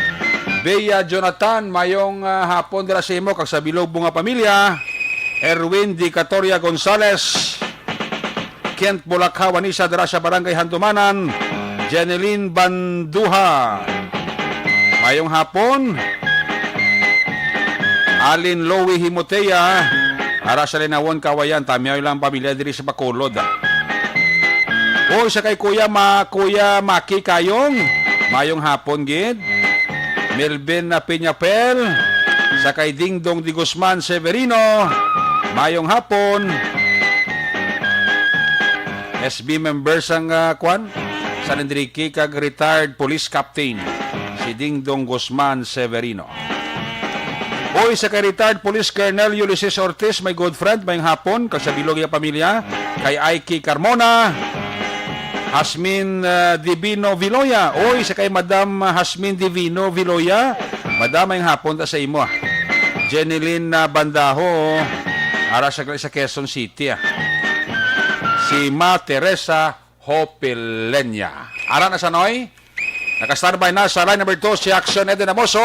Bea Jonathan, mayong, ah, hapon dira sa imo kag sa bilog mo nga pamilya. Erwin Di Catoria Gonzales, Kent Bulakha, Wanisa, dira sa Barangay Handumanan, Jeneline Banduha. Mayong hapon. Alin Louie Himotea, ara sa Linawon, Kawayan, tamyaw lang pamilya diri sa Bacolod, ah. Uy, sa kay Kuya Ma-, Kuya Maki Kayong, mayong hapon gid. Melvin na Peñapel, sa kay Dingdong Di Guzman Severino, mayong hapon. S B member sang, ah, kwan, San Enrique kag retired police captain, si Dingdong Guzman Severino. Uy, sa kay retired Police Colonel Ulysses Ortiz, my good friend, mayong hapon, kag sa bilog nga pamilya, kay Aiki Carmona, Hasmin, ah, Divino Viloya. Uy, sa kay Madam Hasmin Divino Viloya, Madam, mayong hapon ta sa imo, ah. Jeneline, ah, Bandaho, ara sa, sa Quezon City, ah. Si Ma Teresa Hopelenya. Ara na sa Noy. Naka-standby na sa line number two si Action Eden Amoso.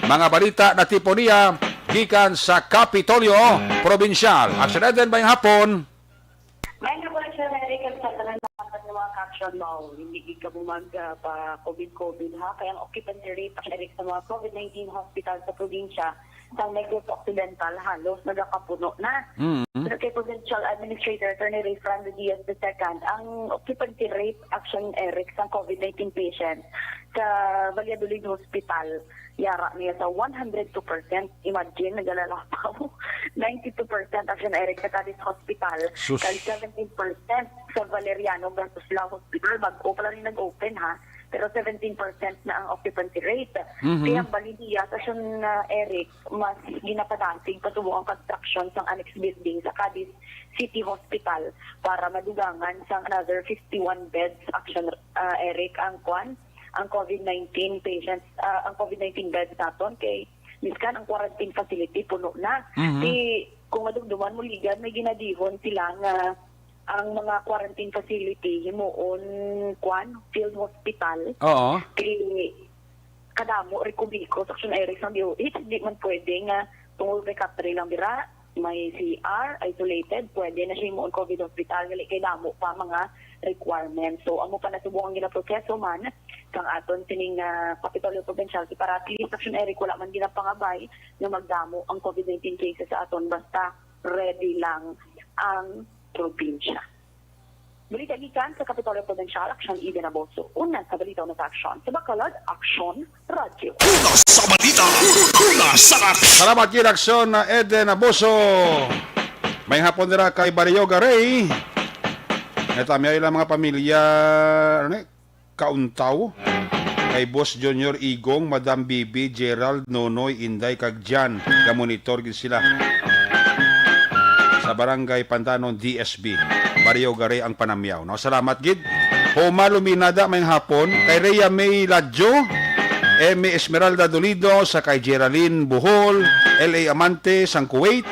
Mga balita na tipo niya gikan sa Kapitolyo Probinsyal. Action Eden, mayong hapon. May nga pala siya, Eric, ang sa tanan ng mga caption mo. Hindi gid ka mo mag, ah, pa covid-covid, ha? Kaya ang occupancy rate, Eric, sa mga covid nineteen hospital sa probinsya, sa Negros Occidental, halos nagakapuno na. Mm. Pero kay Provincial Administrator Attorney Ray Fernando Diaz the second, ang occupancy rate, Action Eric, sa covid nineteen patient sa Valladolid Hospital, yara niya sa one hundred two percent. Imagine, nagalalapaw. Ninety-two percent, Action Eric, sa Cadiz Hospital, Sus. Kag seventeen percent sa Valeriano Gantoslao Hospital. Bag-o pa lang yung nag-open, ha? Pero seventeen percent na ang occupancy rate. Mhm. Kaya ang baliniya sa Action, uh, Eric, mas ginapadasig pa subong ang construction sang annex building sa Cadiz City Hospital para madugangan sang another fifty-one beds, Action, uh, Eric, ang kwan, ang covid nineteen patients, uh, ang covid nineteen beds naton kay miskan ang quarantine facility puno na. Mhm. Di, kung madumduman mo, Ligan, may ginadihon sila nga ang mga quarantine facility himuon, kwan, field hospital. Oo. Kay kadamo, Rico Bico, sa Action Eric sang D O H, di man pwede nga tungod kay katri lang dira, may C R, isolated, pwede na siya himuon covid hospital, gali kay damo pa mga requirements. So, amo pa na subong ang ginaproseso man sang aton sining, ah, Kapitolyo Provincial, kay para at least, Action Eric, wala man ginapangabay nga magdamo ang covid nineteen cases sa aton, basta ready lang ang probinsya. Balita gikan sa Kapitolyo Provincial, Aksyon Eden Abuso. Una sa balita, una sa aksyon. Sa Bacolod, Aksyon Radyo. Una sa balita, una sa aksyon. Salamat gid, Aksyon Eden Abuso. May hapon dira kay Barrio Garay. Ito, may ilang mga pamilya, ano ni? Kauntaw. Kay Boss Junior Igong, Madam Bibi, Gerald, Nonoy, Inday, kag Jan. Ga-monitor gid sila sa Barangay Pantanon, D S B. Barrio Garay ang panamyaw, no? Salamat gid. Homa Luminada, may hapon. Kay Rhea May Ladjo, Emmy Esmeralda Dolido, sa kay Geraldine Bohol, L A Amante, sang Kuwait,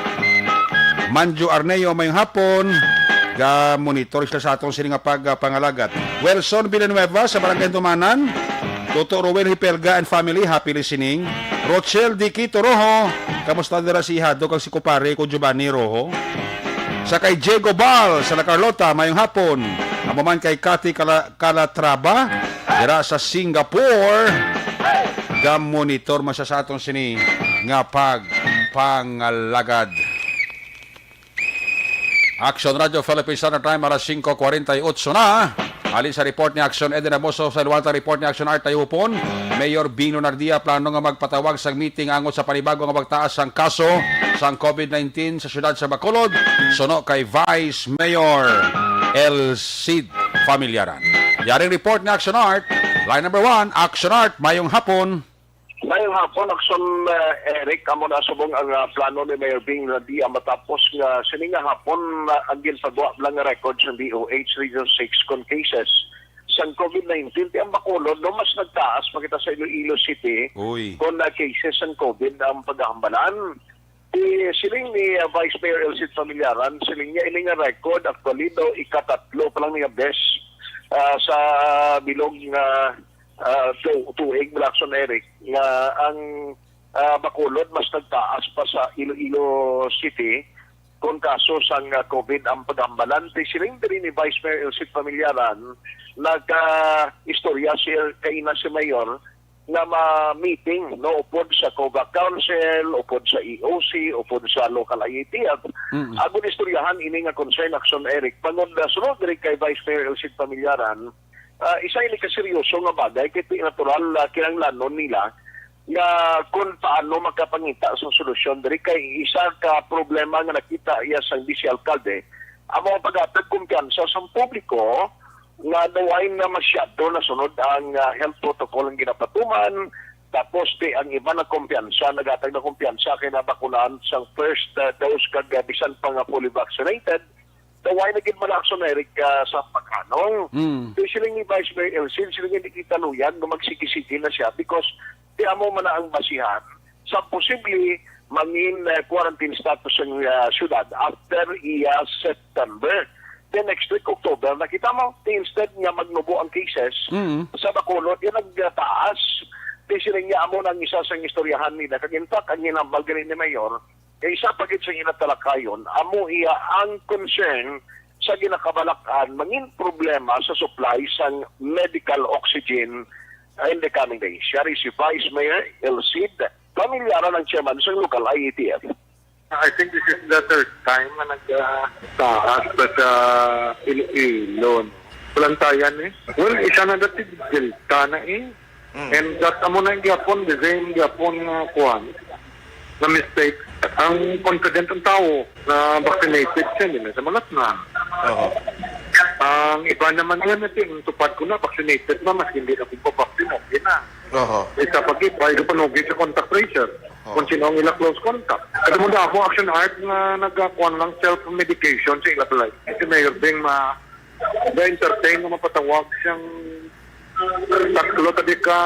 Manjo Arneo, may hapon. Ga-monitor sila sa aton sini nga pagpangalagat. Wilson Villanueva sa Barangay Tumanan. Toto Roel Hipelga and family, happy listening. Rochelle Diquito Rojo, kamusta dira si Ihado kag si Kupare ko Giovanni Rojo? Sa kay Diego Bal sa La Carlota, mayong hapon. Amo man kay Cathy Cala-, Calatrava, dira sa Singapore. Ga-monitor man siya sa aton sini nga pagpangalagad. Action Radio Philippine Standard Time, alas singko kwarenta y otso na. Halin sa report ni Action Eden Amoso, sa liwat report ni Action Art Tayupon, Mayor Bing Lunardia plano nga magpatawag sang meeting angot sa panibago nga pagtaas sang kaso sang COVID nineteen sa siyudad sa Bacolod, suno kay Vice Mayor El Cid Familiaran. Yaring report ni Action Art. Line number one, Action Art, mayong hapon. Mayong hapon, Action, uh, Eric. Amo na subong ang, uh, plano ni Mayor Bing Lunardia matapos nga sini nga hapon, uh, ang ginpagwa lang nga record sa D O H Region six kon cases sang COVID nineteen. Ti ang Bacolod, no, mas nagtaas pa kita sa Iloilo City. Uy. Kon, uh, cases sang COVID ang paghambalan. Ti siling ni, uh, Vice Mayor El Cid Familiaran, siling niya ini nga record actually daw ikatatlo pa lang niya bes, uh, sa bilog nga ah, tu-, tuig, Blackson Eric, nga ang, ah, Bacolod mas nagtaas pa sa Iloilo City kon kaso sang, ah, COVID ang paghambalan. Ti siling diri ni Vice Mayor El Cid Familiaran, nag-istorya si, kaina si Mayor nga ma-meeting, no, upod sa COVAC Council, upod sa E O C, upod sa local I A T F. Mm. Agon istoryahan ini nga concern, Action Eric. Bangod, ah, sunod diri kay Vice Mayor El Cid Familiaran, ah, isa ini ka seryoso nga bagay, kay ti natural, ah, kinahanglanon nila nga kung paano makapangita sang solusyon diri, kay isa ka problema nga nakita iya sang vice alkalde, ang mga paghatag kumpiyansa sang publiko nga daw ay na masyado nasunod ang, ah, health protocol ang ginapatuman, tapos ti ang iba na kumpiyansa, naghatag na kumpiyansa kay nabakunahan sang first, ah, dose kag, ah, bisan pa nga fully vaccinated, daw ay na gid malakson, Eric, ah, sa pagkanong. Mm. Kay siling ni Vice Mayor El Cid, siling hindi kita luyag nga magsigi-sige na siya because di amo man na ang basihan sa posible mangin, ah, quarantine status ang, ah, syudad after iya September. Then next week, October, nakita mo, instead nga magnubo ang cases Mm. sa Bacolod, yan nagtaas. Kay siling niya, amo na ang isa sa istoryahan nila. Kag in fact, ang hinambal gani ni Mayor, kay isa pa gid sa ginatalakayon, amo iya ang concern sa ginakabalakan mangin problema sa supply sang medical oxygen in the coming days. Yari si Vice Mayor El Cid, pamilyara ng chairman sa local I A T F. I think this is the third time na nagtaas pa sa Iloilo, no? Palantayan, eh. Well, isa na dati, Delta na, eh. Mm. And that amo na gyapon, the same gyapon nga kuwan, na mistake. Ang confident ang tao na vaccinated siya, hindi na siya malatnan. Oho. Ang iba naman nga na, ang tupad ko na, vaccinated na, mas hindi na kung pa-vaccine, okay na. Oho. Isa pa gid, why ka panugi sa contact tracer? Oh. Kung sino ang ila close contact. Kada mo na ako, Action Art, nga nagkakuan lang self-medication sa ila balay. Si Mayor Bing ma-, ma-entertain nga mapatawag siyang tatlo tabi ka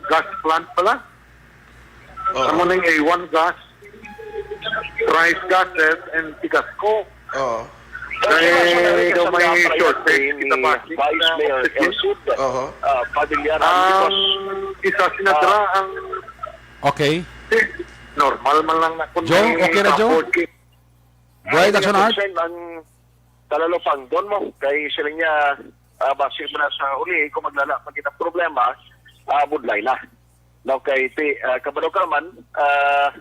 gas plant pala. Oo. Amo ning A one gas, Rice Gases, and Tigasco. Oo. Kay daw may shortage kita ba? Vice Mayor El Cid, Oho. ah, Padilla Ang Ramos. isa sinadra Ah. ang Okay. Eh, normal man lang na kung Jong, may okay na, Jong? support ki- Go ahead, Ay, Action Art. concern ang Talalopang. Doon mo, kay sila niya, ah, base mo na sa uli, kung maglala pa kita problema, ah, budlay na. Now, kay ti, ah, kabalo ka man, ah,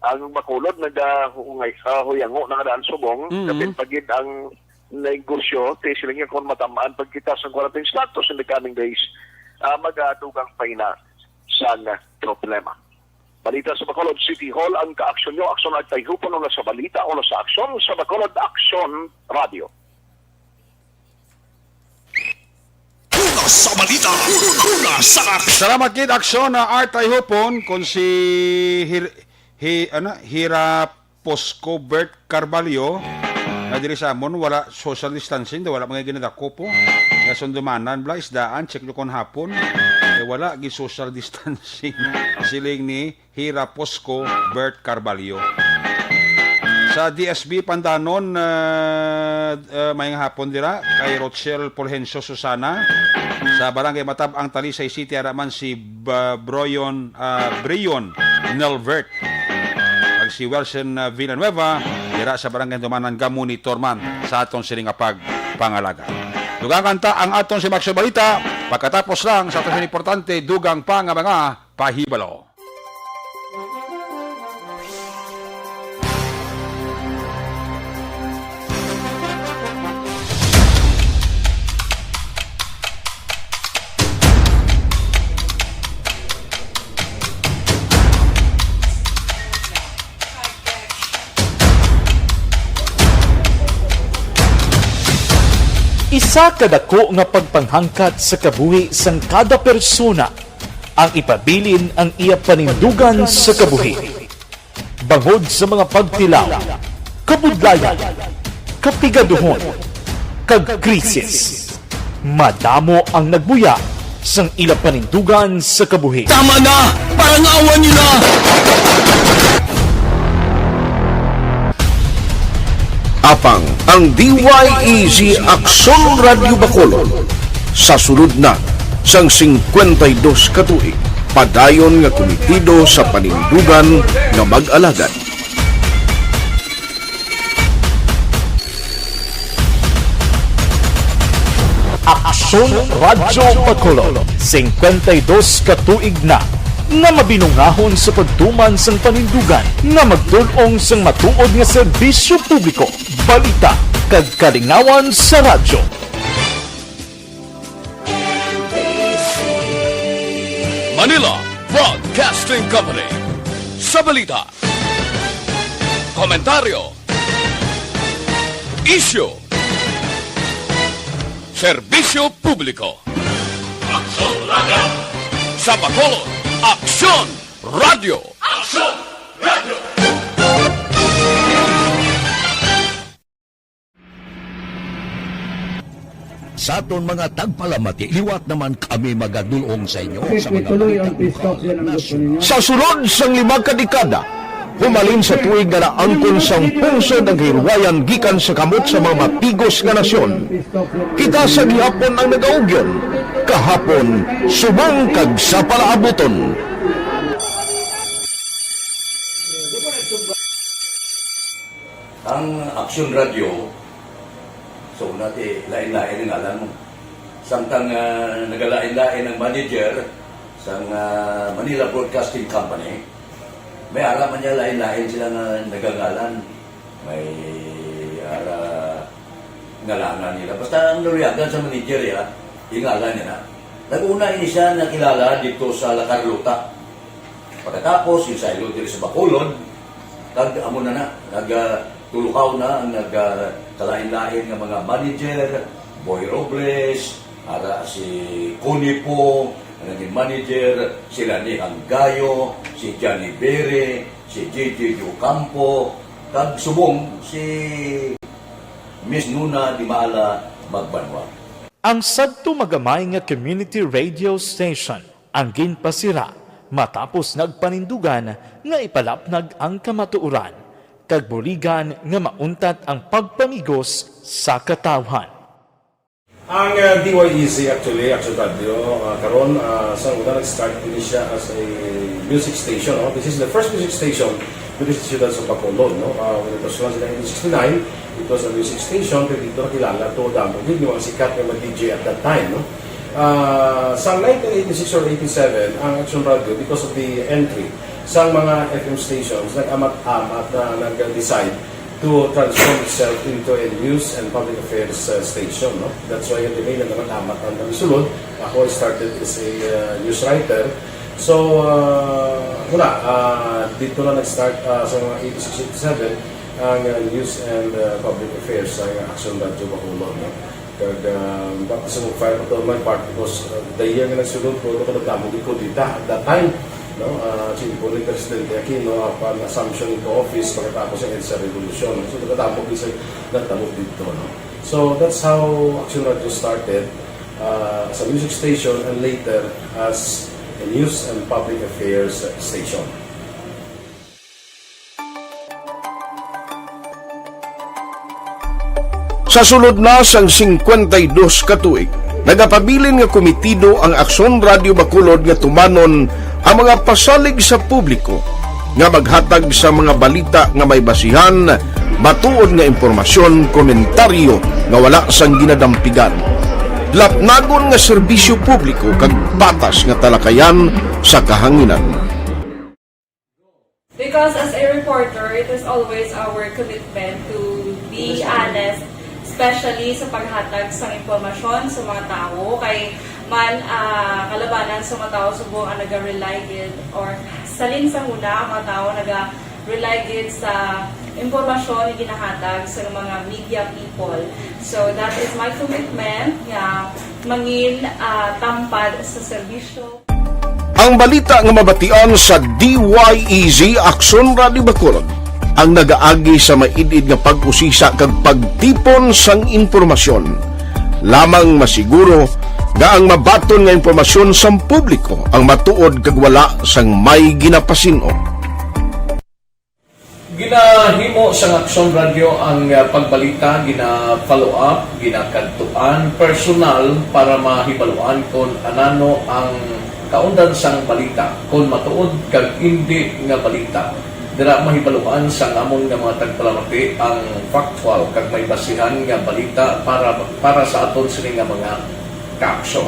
ang Bacolod nagahungay, ah, huyango na nga daan subong, Mm. kapit pagid ang negosyo, ti sila nga kung matamaan pagkita sa quarantine status in the coming days, ah, magadugang pa ina sang problema. Balita sa Bacolod City Hall, ang kaaksyon nyo, aksyon at tayhupon, una sa balita, una sa aksyon, sa Bacolod Aksyon Radio. Una sa balita, una sa aksyon. Salamat gid, aksyon na Art Tayhupon, kung si Hir-, Hi-, ano, Hira Posco Bert Carvalho, nga diri sa amon, wala social distancing, daw wala mga ginadako po. Kaya sundumanan, bla, isdaan, check nyo kon hapon. Eh, wala, gi social distancing. Siling ni Hira Posco Bert Carvalho. Sa D S B Pandanon, uh, uh, may nga hapon dira, kay Rochelle Fulgencio Susana. Sa Barangay Matab ang Talisay City, ara man si Ba-, Broyon, ah, Brion Nelvert. Ag si Wilson, ah, Villanueva, dira sa Barangay Dumanan, ga-monitor man sa aton sini nga pagpangalaga. Dugangan ta ang aton si Maxo Balita, pagkatapos lang sa aton sini importante, dugang pa nga mga pahibalo. Isa ka dako nga pagpanghangkat sa kabuhi sang kada persona ang ipabilin ang iya panindugan sa kabuhi. Bangod sa mga pagtilaw, kabudlayan, kapigaduhon, kag krisis, madamo ang nagbuya sang ila panindugan sa kabuhi. Tama na! Parang awa niyo na! Apang ang D Y E Z Aksyon Radyo Bacolod sa sulod na sang singkwenta y dos ka tuig, padayon nga kumitido sa panindugan nga mag-alagad. Aksyon Radyo Bacolod, singkwenta y dos ka tuig na nga mabinungahon sa pagtuman sang panindugan nga magtul-ong sang matuod nga serbisyo publiko, balita, kag kalingawan sa radyo. Manila Broadcasting Company. Sa balita, komentaryo, isyu, serbisyo publiko. Aksyon Radyo. Sa Bacolod, Aksyon Radyo. Aksyon Radyo. Sa aton mga tagpalamati, liwat naman kami magadul-ong sa inyo sa mga balita. Sa sulod sang lima ka dekada, humalin sa tuig nga naangkon sang pungsod ang kahilwayan gikan sa kamot sa mga matigos nga nasyon. Kita sa gihapon ang nagaugyon, kahapon subong kag sa palaabuton. Ang Aksyon Radyo, so, una ti, lain-lain ang ngalan mo. Samtang, ah, nagalain-lain ang manager sang, ah, Manila Broadcasting Company, may ara man niya lain-lain sila nga nagangalan. May ara ngalanan nila. Basta ang naluyagan sa manager, ya, ingalan niya na. Nag-una ini siya nakilala dito sa La Carlota. Pagkatapos, yung saylo diri sa Bacolod, kag amo na na, nag, ah, tulukaw na ang nag, ah, kalain-lain nga mga manager, Boy Robles, ara si Connie Po, ang naging manager, si Lani Anggayo, si Johnny Bere, si J J Ocampo, kag subong si Miss Nuna Dimala Magbanwa. Ang sadto magamay nga community radio station ang ginpasira matapos nagpanindugan nga ipalapnag ang kamatuoran kag buligan nga mauntat ang pagpamigos sa katawhan. Ang, ah, D Y E Z actually, Action Radio, ah, karon, ah, sa una nag-start din siya as a music station, no? This is the first music station dito sa siyudad sa Bacolod, no? Ah, when it was launched in nineteen sixty-nine, it was a music station, pero dito nakilala to, damo gid yung mga sikat nga mga D J at that time, no? Ah, sa nineteen eighty-six or eighty-seven, ang Action Radio, because of the entry sa mga F M stations, nag-amat-amat na nag-decide to transform itself into a news and public affairs uh, station. No? That's why kami na naman amat ang nagsulod. Ako, I started as a uh, news writer. So, uh, wala, uh, dito na nag-start uh, sa mga eighty-six, eighty-seven ang uh, news and uh, public affairs sa Action Radio Bacolod. No? Kag uh, baka sa mag-file ko my part because uh, the year nga nagsulod ko, ako nagdamo di ko dita at that time. No, uh, si Bonnie Presidente Aquino, upon assumption into office pagkatapos ng EDSA Revolution. So, nagkadamo din sa nagtabo dito. No? So, that's how Action Radio started uh, as a music station and later as a news and public affairs station. Sa sulod na sang singkwenta y dos ka tuig, nagapabilin nga komitido ang Aksyon Radio Bacolod nga tumanon ang mga pasalig sa publiko nga maghatag sa mga balita nga may basihan, matuod nga impormasyon, komentaryo nga wala sang ginadampigan, lapnagon nga serbisyo publiko kag patas nga talakayan sa kahanginan. Because as a reporter, it is always our commitment to be honest, especially sa paghatag sang impormasyon sa mga tawo. Kay man ah, kalabanan sa mga tawo subong ang naga-rely gid or salin sa huna ang mga tawo naga-rely gid sa impormasyon nga ginahatag sa mga media people. So that is my commitment nga mangin ah, tampad sa serbisyo. Ang balita nga mabatian sa D Y E Z Aksyon Radio Bacolod ang nagaagi sa maid-id nga pag-usisa kag pagtipon sang impormasyon. Lamang masiguro nga ang mabaton nga impormasyon sang publiko ang matuod kag wala sang may ginapasin-o. Ginahimo sang Aksyon Radyo ang ah, pagbalita, gina-follow up, ginakadtuan personal para mahibaluan kon anano ang kaundan sang balita, kon matuod kag indi nga balita. Dira mahibaluan sang amon nga mga tagpalamati ang factual kag may basihan nga balita para para sa aton sini nga mga kaaksyon.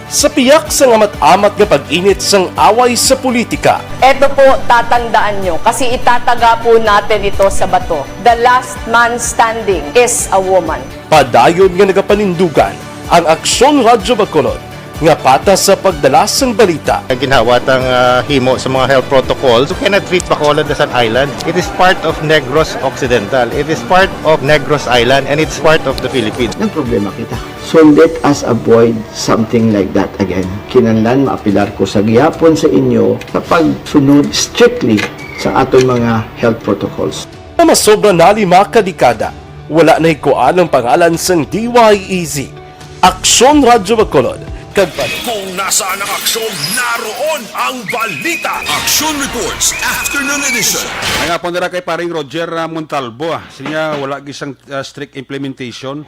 Sa piyak sang amat-amat nga pag-init sang away sa politika. Eto po, tatandaan nyo, kasi itataga po natin ito sa bato. The last man standing is a woman. Padayon nga nagapanindugan ang Aksyon Radyo Bacolod nga patas sa pagdala sang balita. Ginhawat ang ah, himo sa mga health protocols. You cannot treat Bacolod as an island. It is part of Negros Occidental. It is part of Negros Island and it's part of the Philippines. Nagproblema kita. So let us avoid something like that again. Kinahanglan maapilar ko sa gihapon sa inyo sa pagsunod strictly sa aton mga health protocols. Nga masobra na lima ka dekada, wala nahikuan ang pangalan sang D Y E Z, Aksyon Radyo Bacolod, kag pa- Kung nasaan ang aksyon, naroon ang balita. Aksyon Reports, Afternoon Edition. May nga po nira kay paring Roger ah, Montalbo. Ah. Siya wala gisang ah, strict implementation.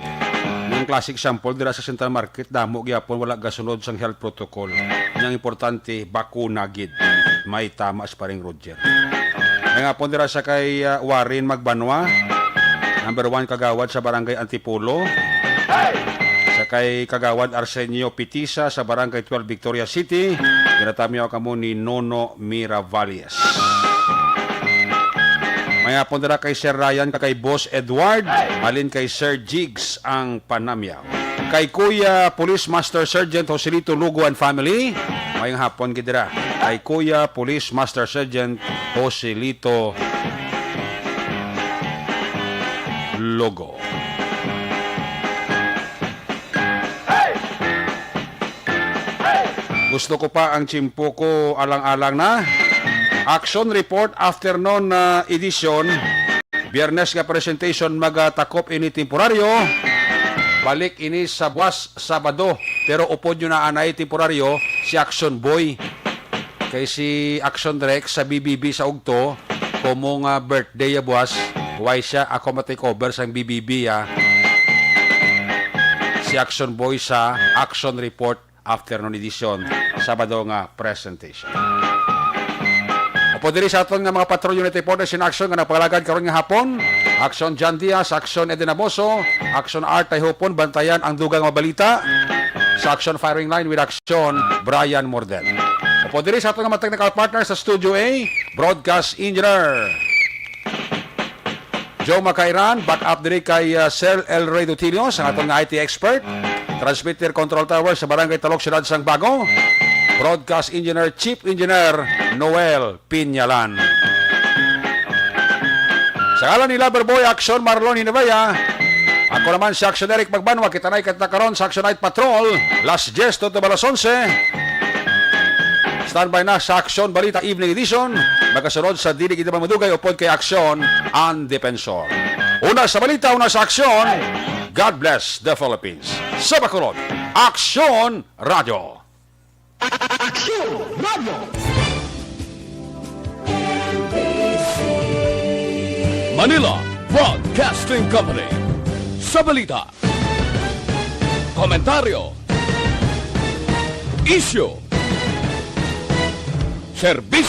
Yung classic sample dira sa Central Market, damo gyapon wala gasunod sang health protocol. Yang importante, bakuna gid. May tama sa paring Roger. May nga po dira sa kay ah, Warren Magbanwa, number one kagawad sa Barangay Antipolo. Sa kay Kagawad Arsenio Pitisa sa Barangay twelve Victoria City. Ginatamyaw kamo ni Nono Miravalles. May hapon dira kay Sir Ryan kag kay Boss Edward, halin kay Sir Jigs ang panamyaw. Kay Kuya Police Master Sergeant Joselito Lugo and family, mayong hapon gid dira. Kay Kuya Police Master Sergeant Joselito Lugo. Gusto ko pa ang tiyempo ko alang-alang na. Action Report Afternoon na edisyon. Biyernes nga presentation magatakop ini temporaryo. Balik ini sa buwas Sabado. Pero upod nyo na anay temporaryo si Action Boy. Kay si Action Rex sa B B B sa Ugto, komo nga birthday ya buwas, why siya ako ma-take over sang B B B ya. Si Action Boy sa Action Report Afternoon Edition, Sabado nga presentation. Apo diri sa aton nga mga Patrol Unity Reporters in Action nga nagpangalagad karon nga hapon, Action John Diaz, Action Eden Amoso, Action Art Tayhupon, bantayan ang dugang mabalita sa Action Firing Line with Action Brian Morden. Apo diri sa aton nga mga technical partner sa Studio A, Broadcast Engineer Joe Macairan, back up diri kay, uh, Sir El Rey Dutilio, sa aton nga I T expert. Transmitter Control Tower sa Barangay Talok, Siyudad sang Bago. Broadcast Engineer, Chief Engineer Noel Pinyalan. Sa ngalan ni Loverboy Action Marlon Hinabaya, ako naman si Action Eric Magbanwa. Kita na karon sa Action Night Patrol, las diyes to alas onse. Standby na sa Action Balita Evening Edition. Magasunod sa Dili Kita Madugay upod kay Action ang Depensor. Una sa balita, una sa aksyon. God bless the Philippines. Sa Bacolod, Action Radio. Aksyon Radio. Manila Broadcasting Company. Sa balita, komentaryo, isyu, serbisyo.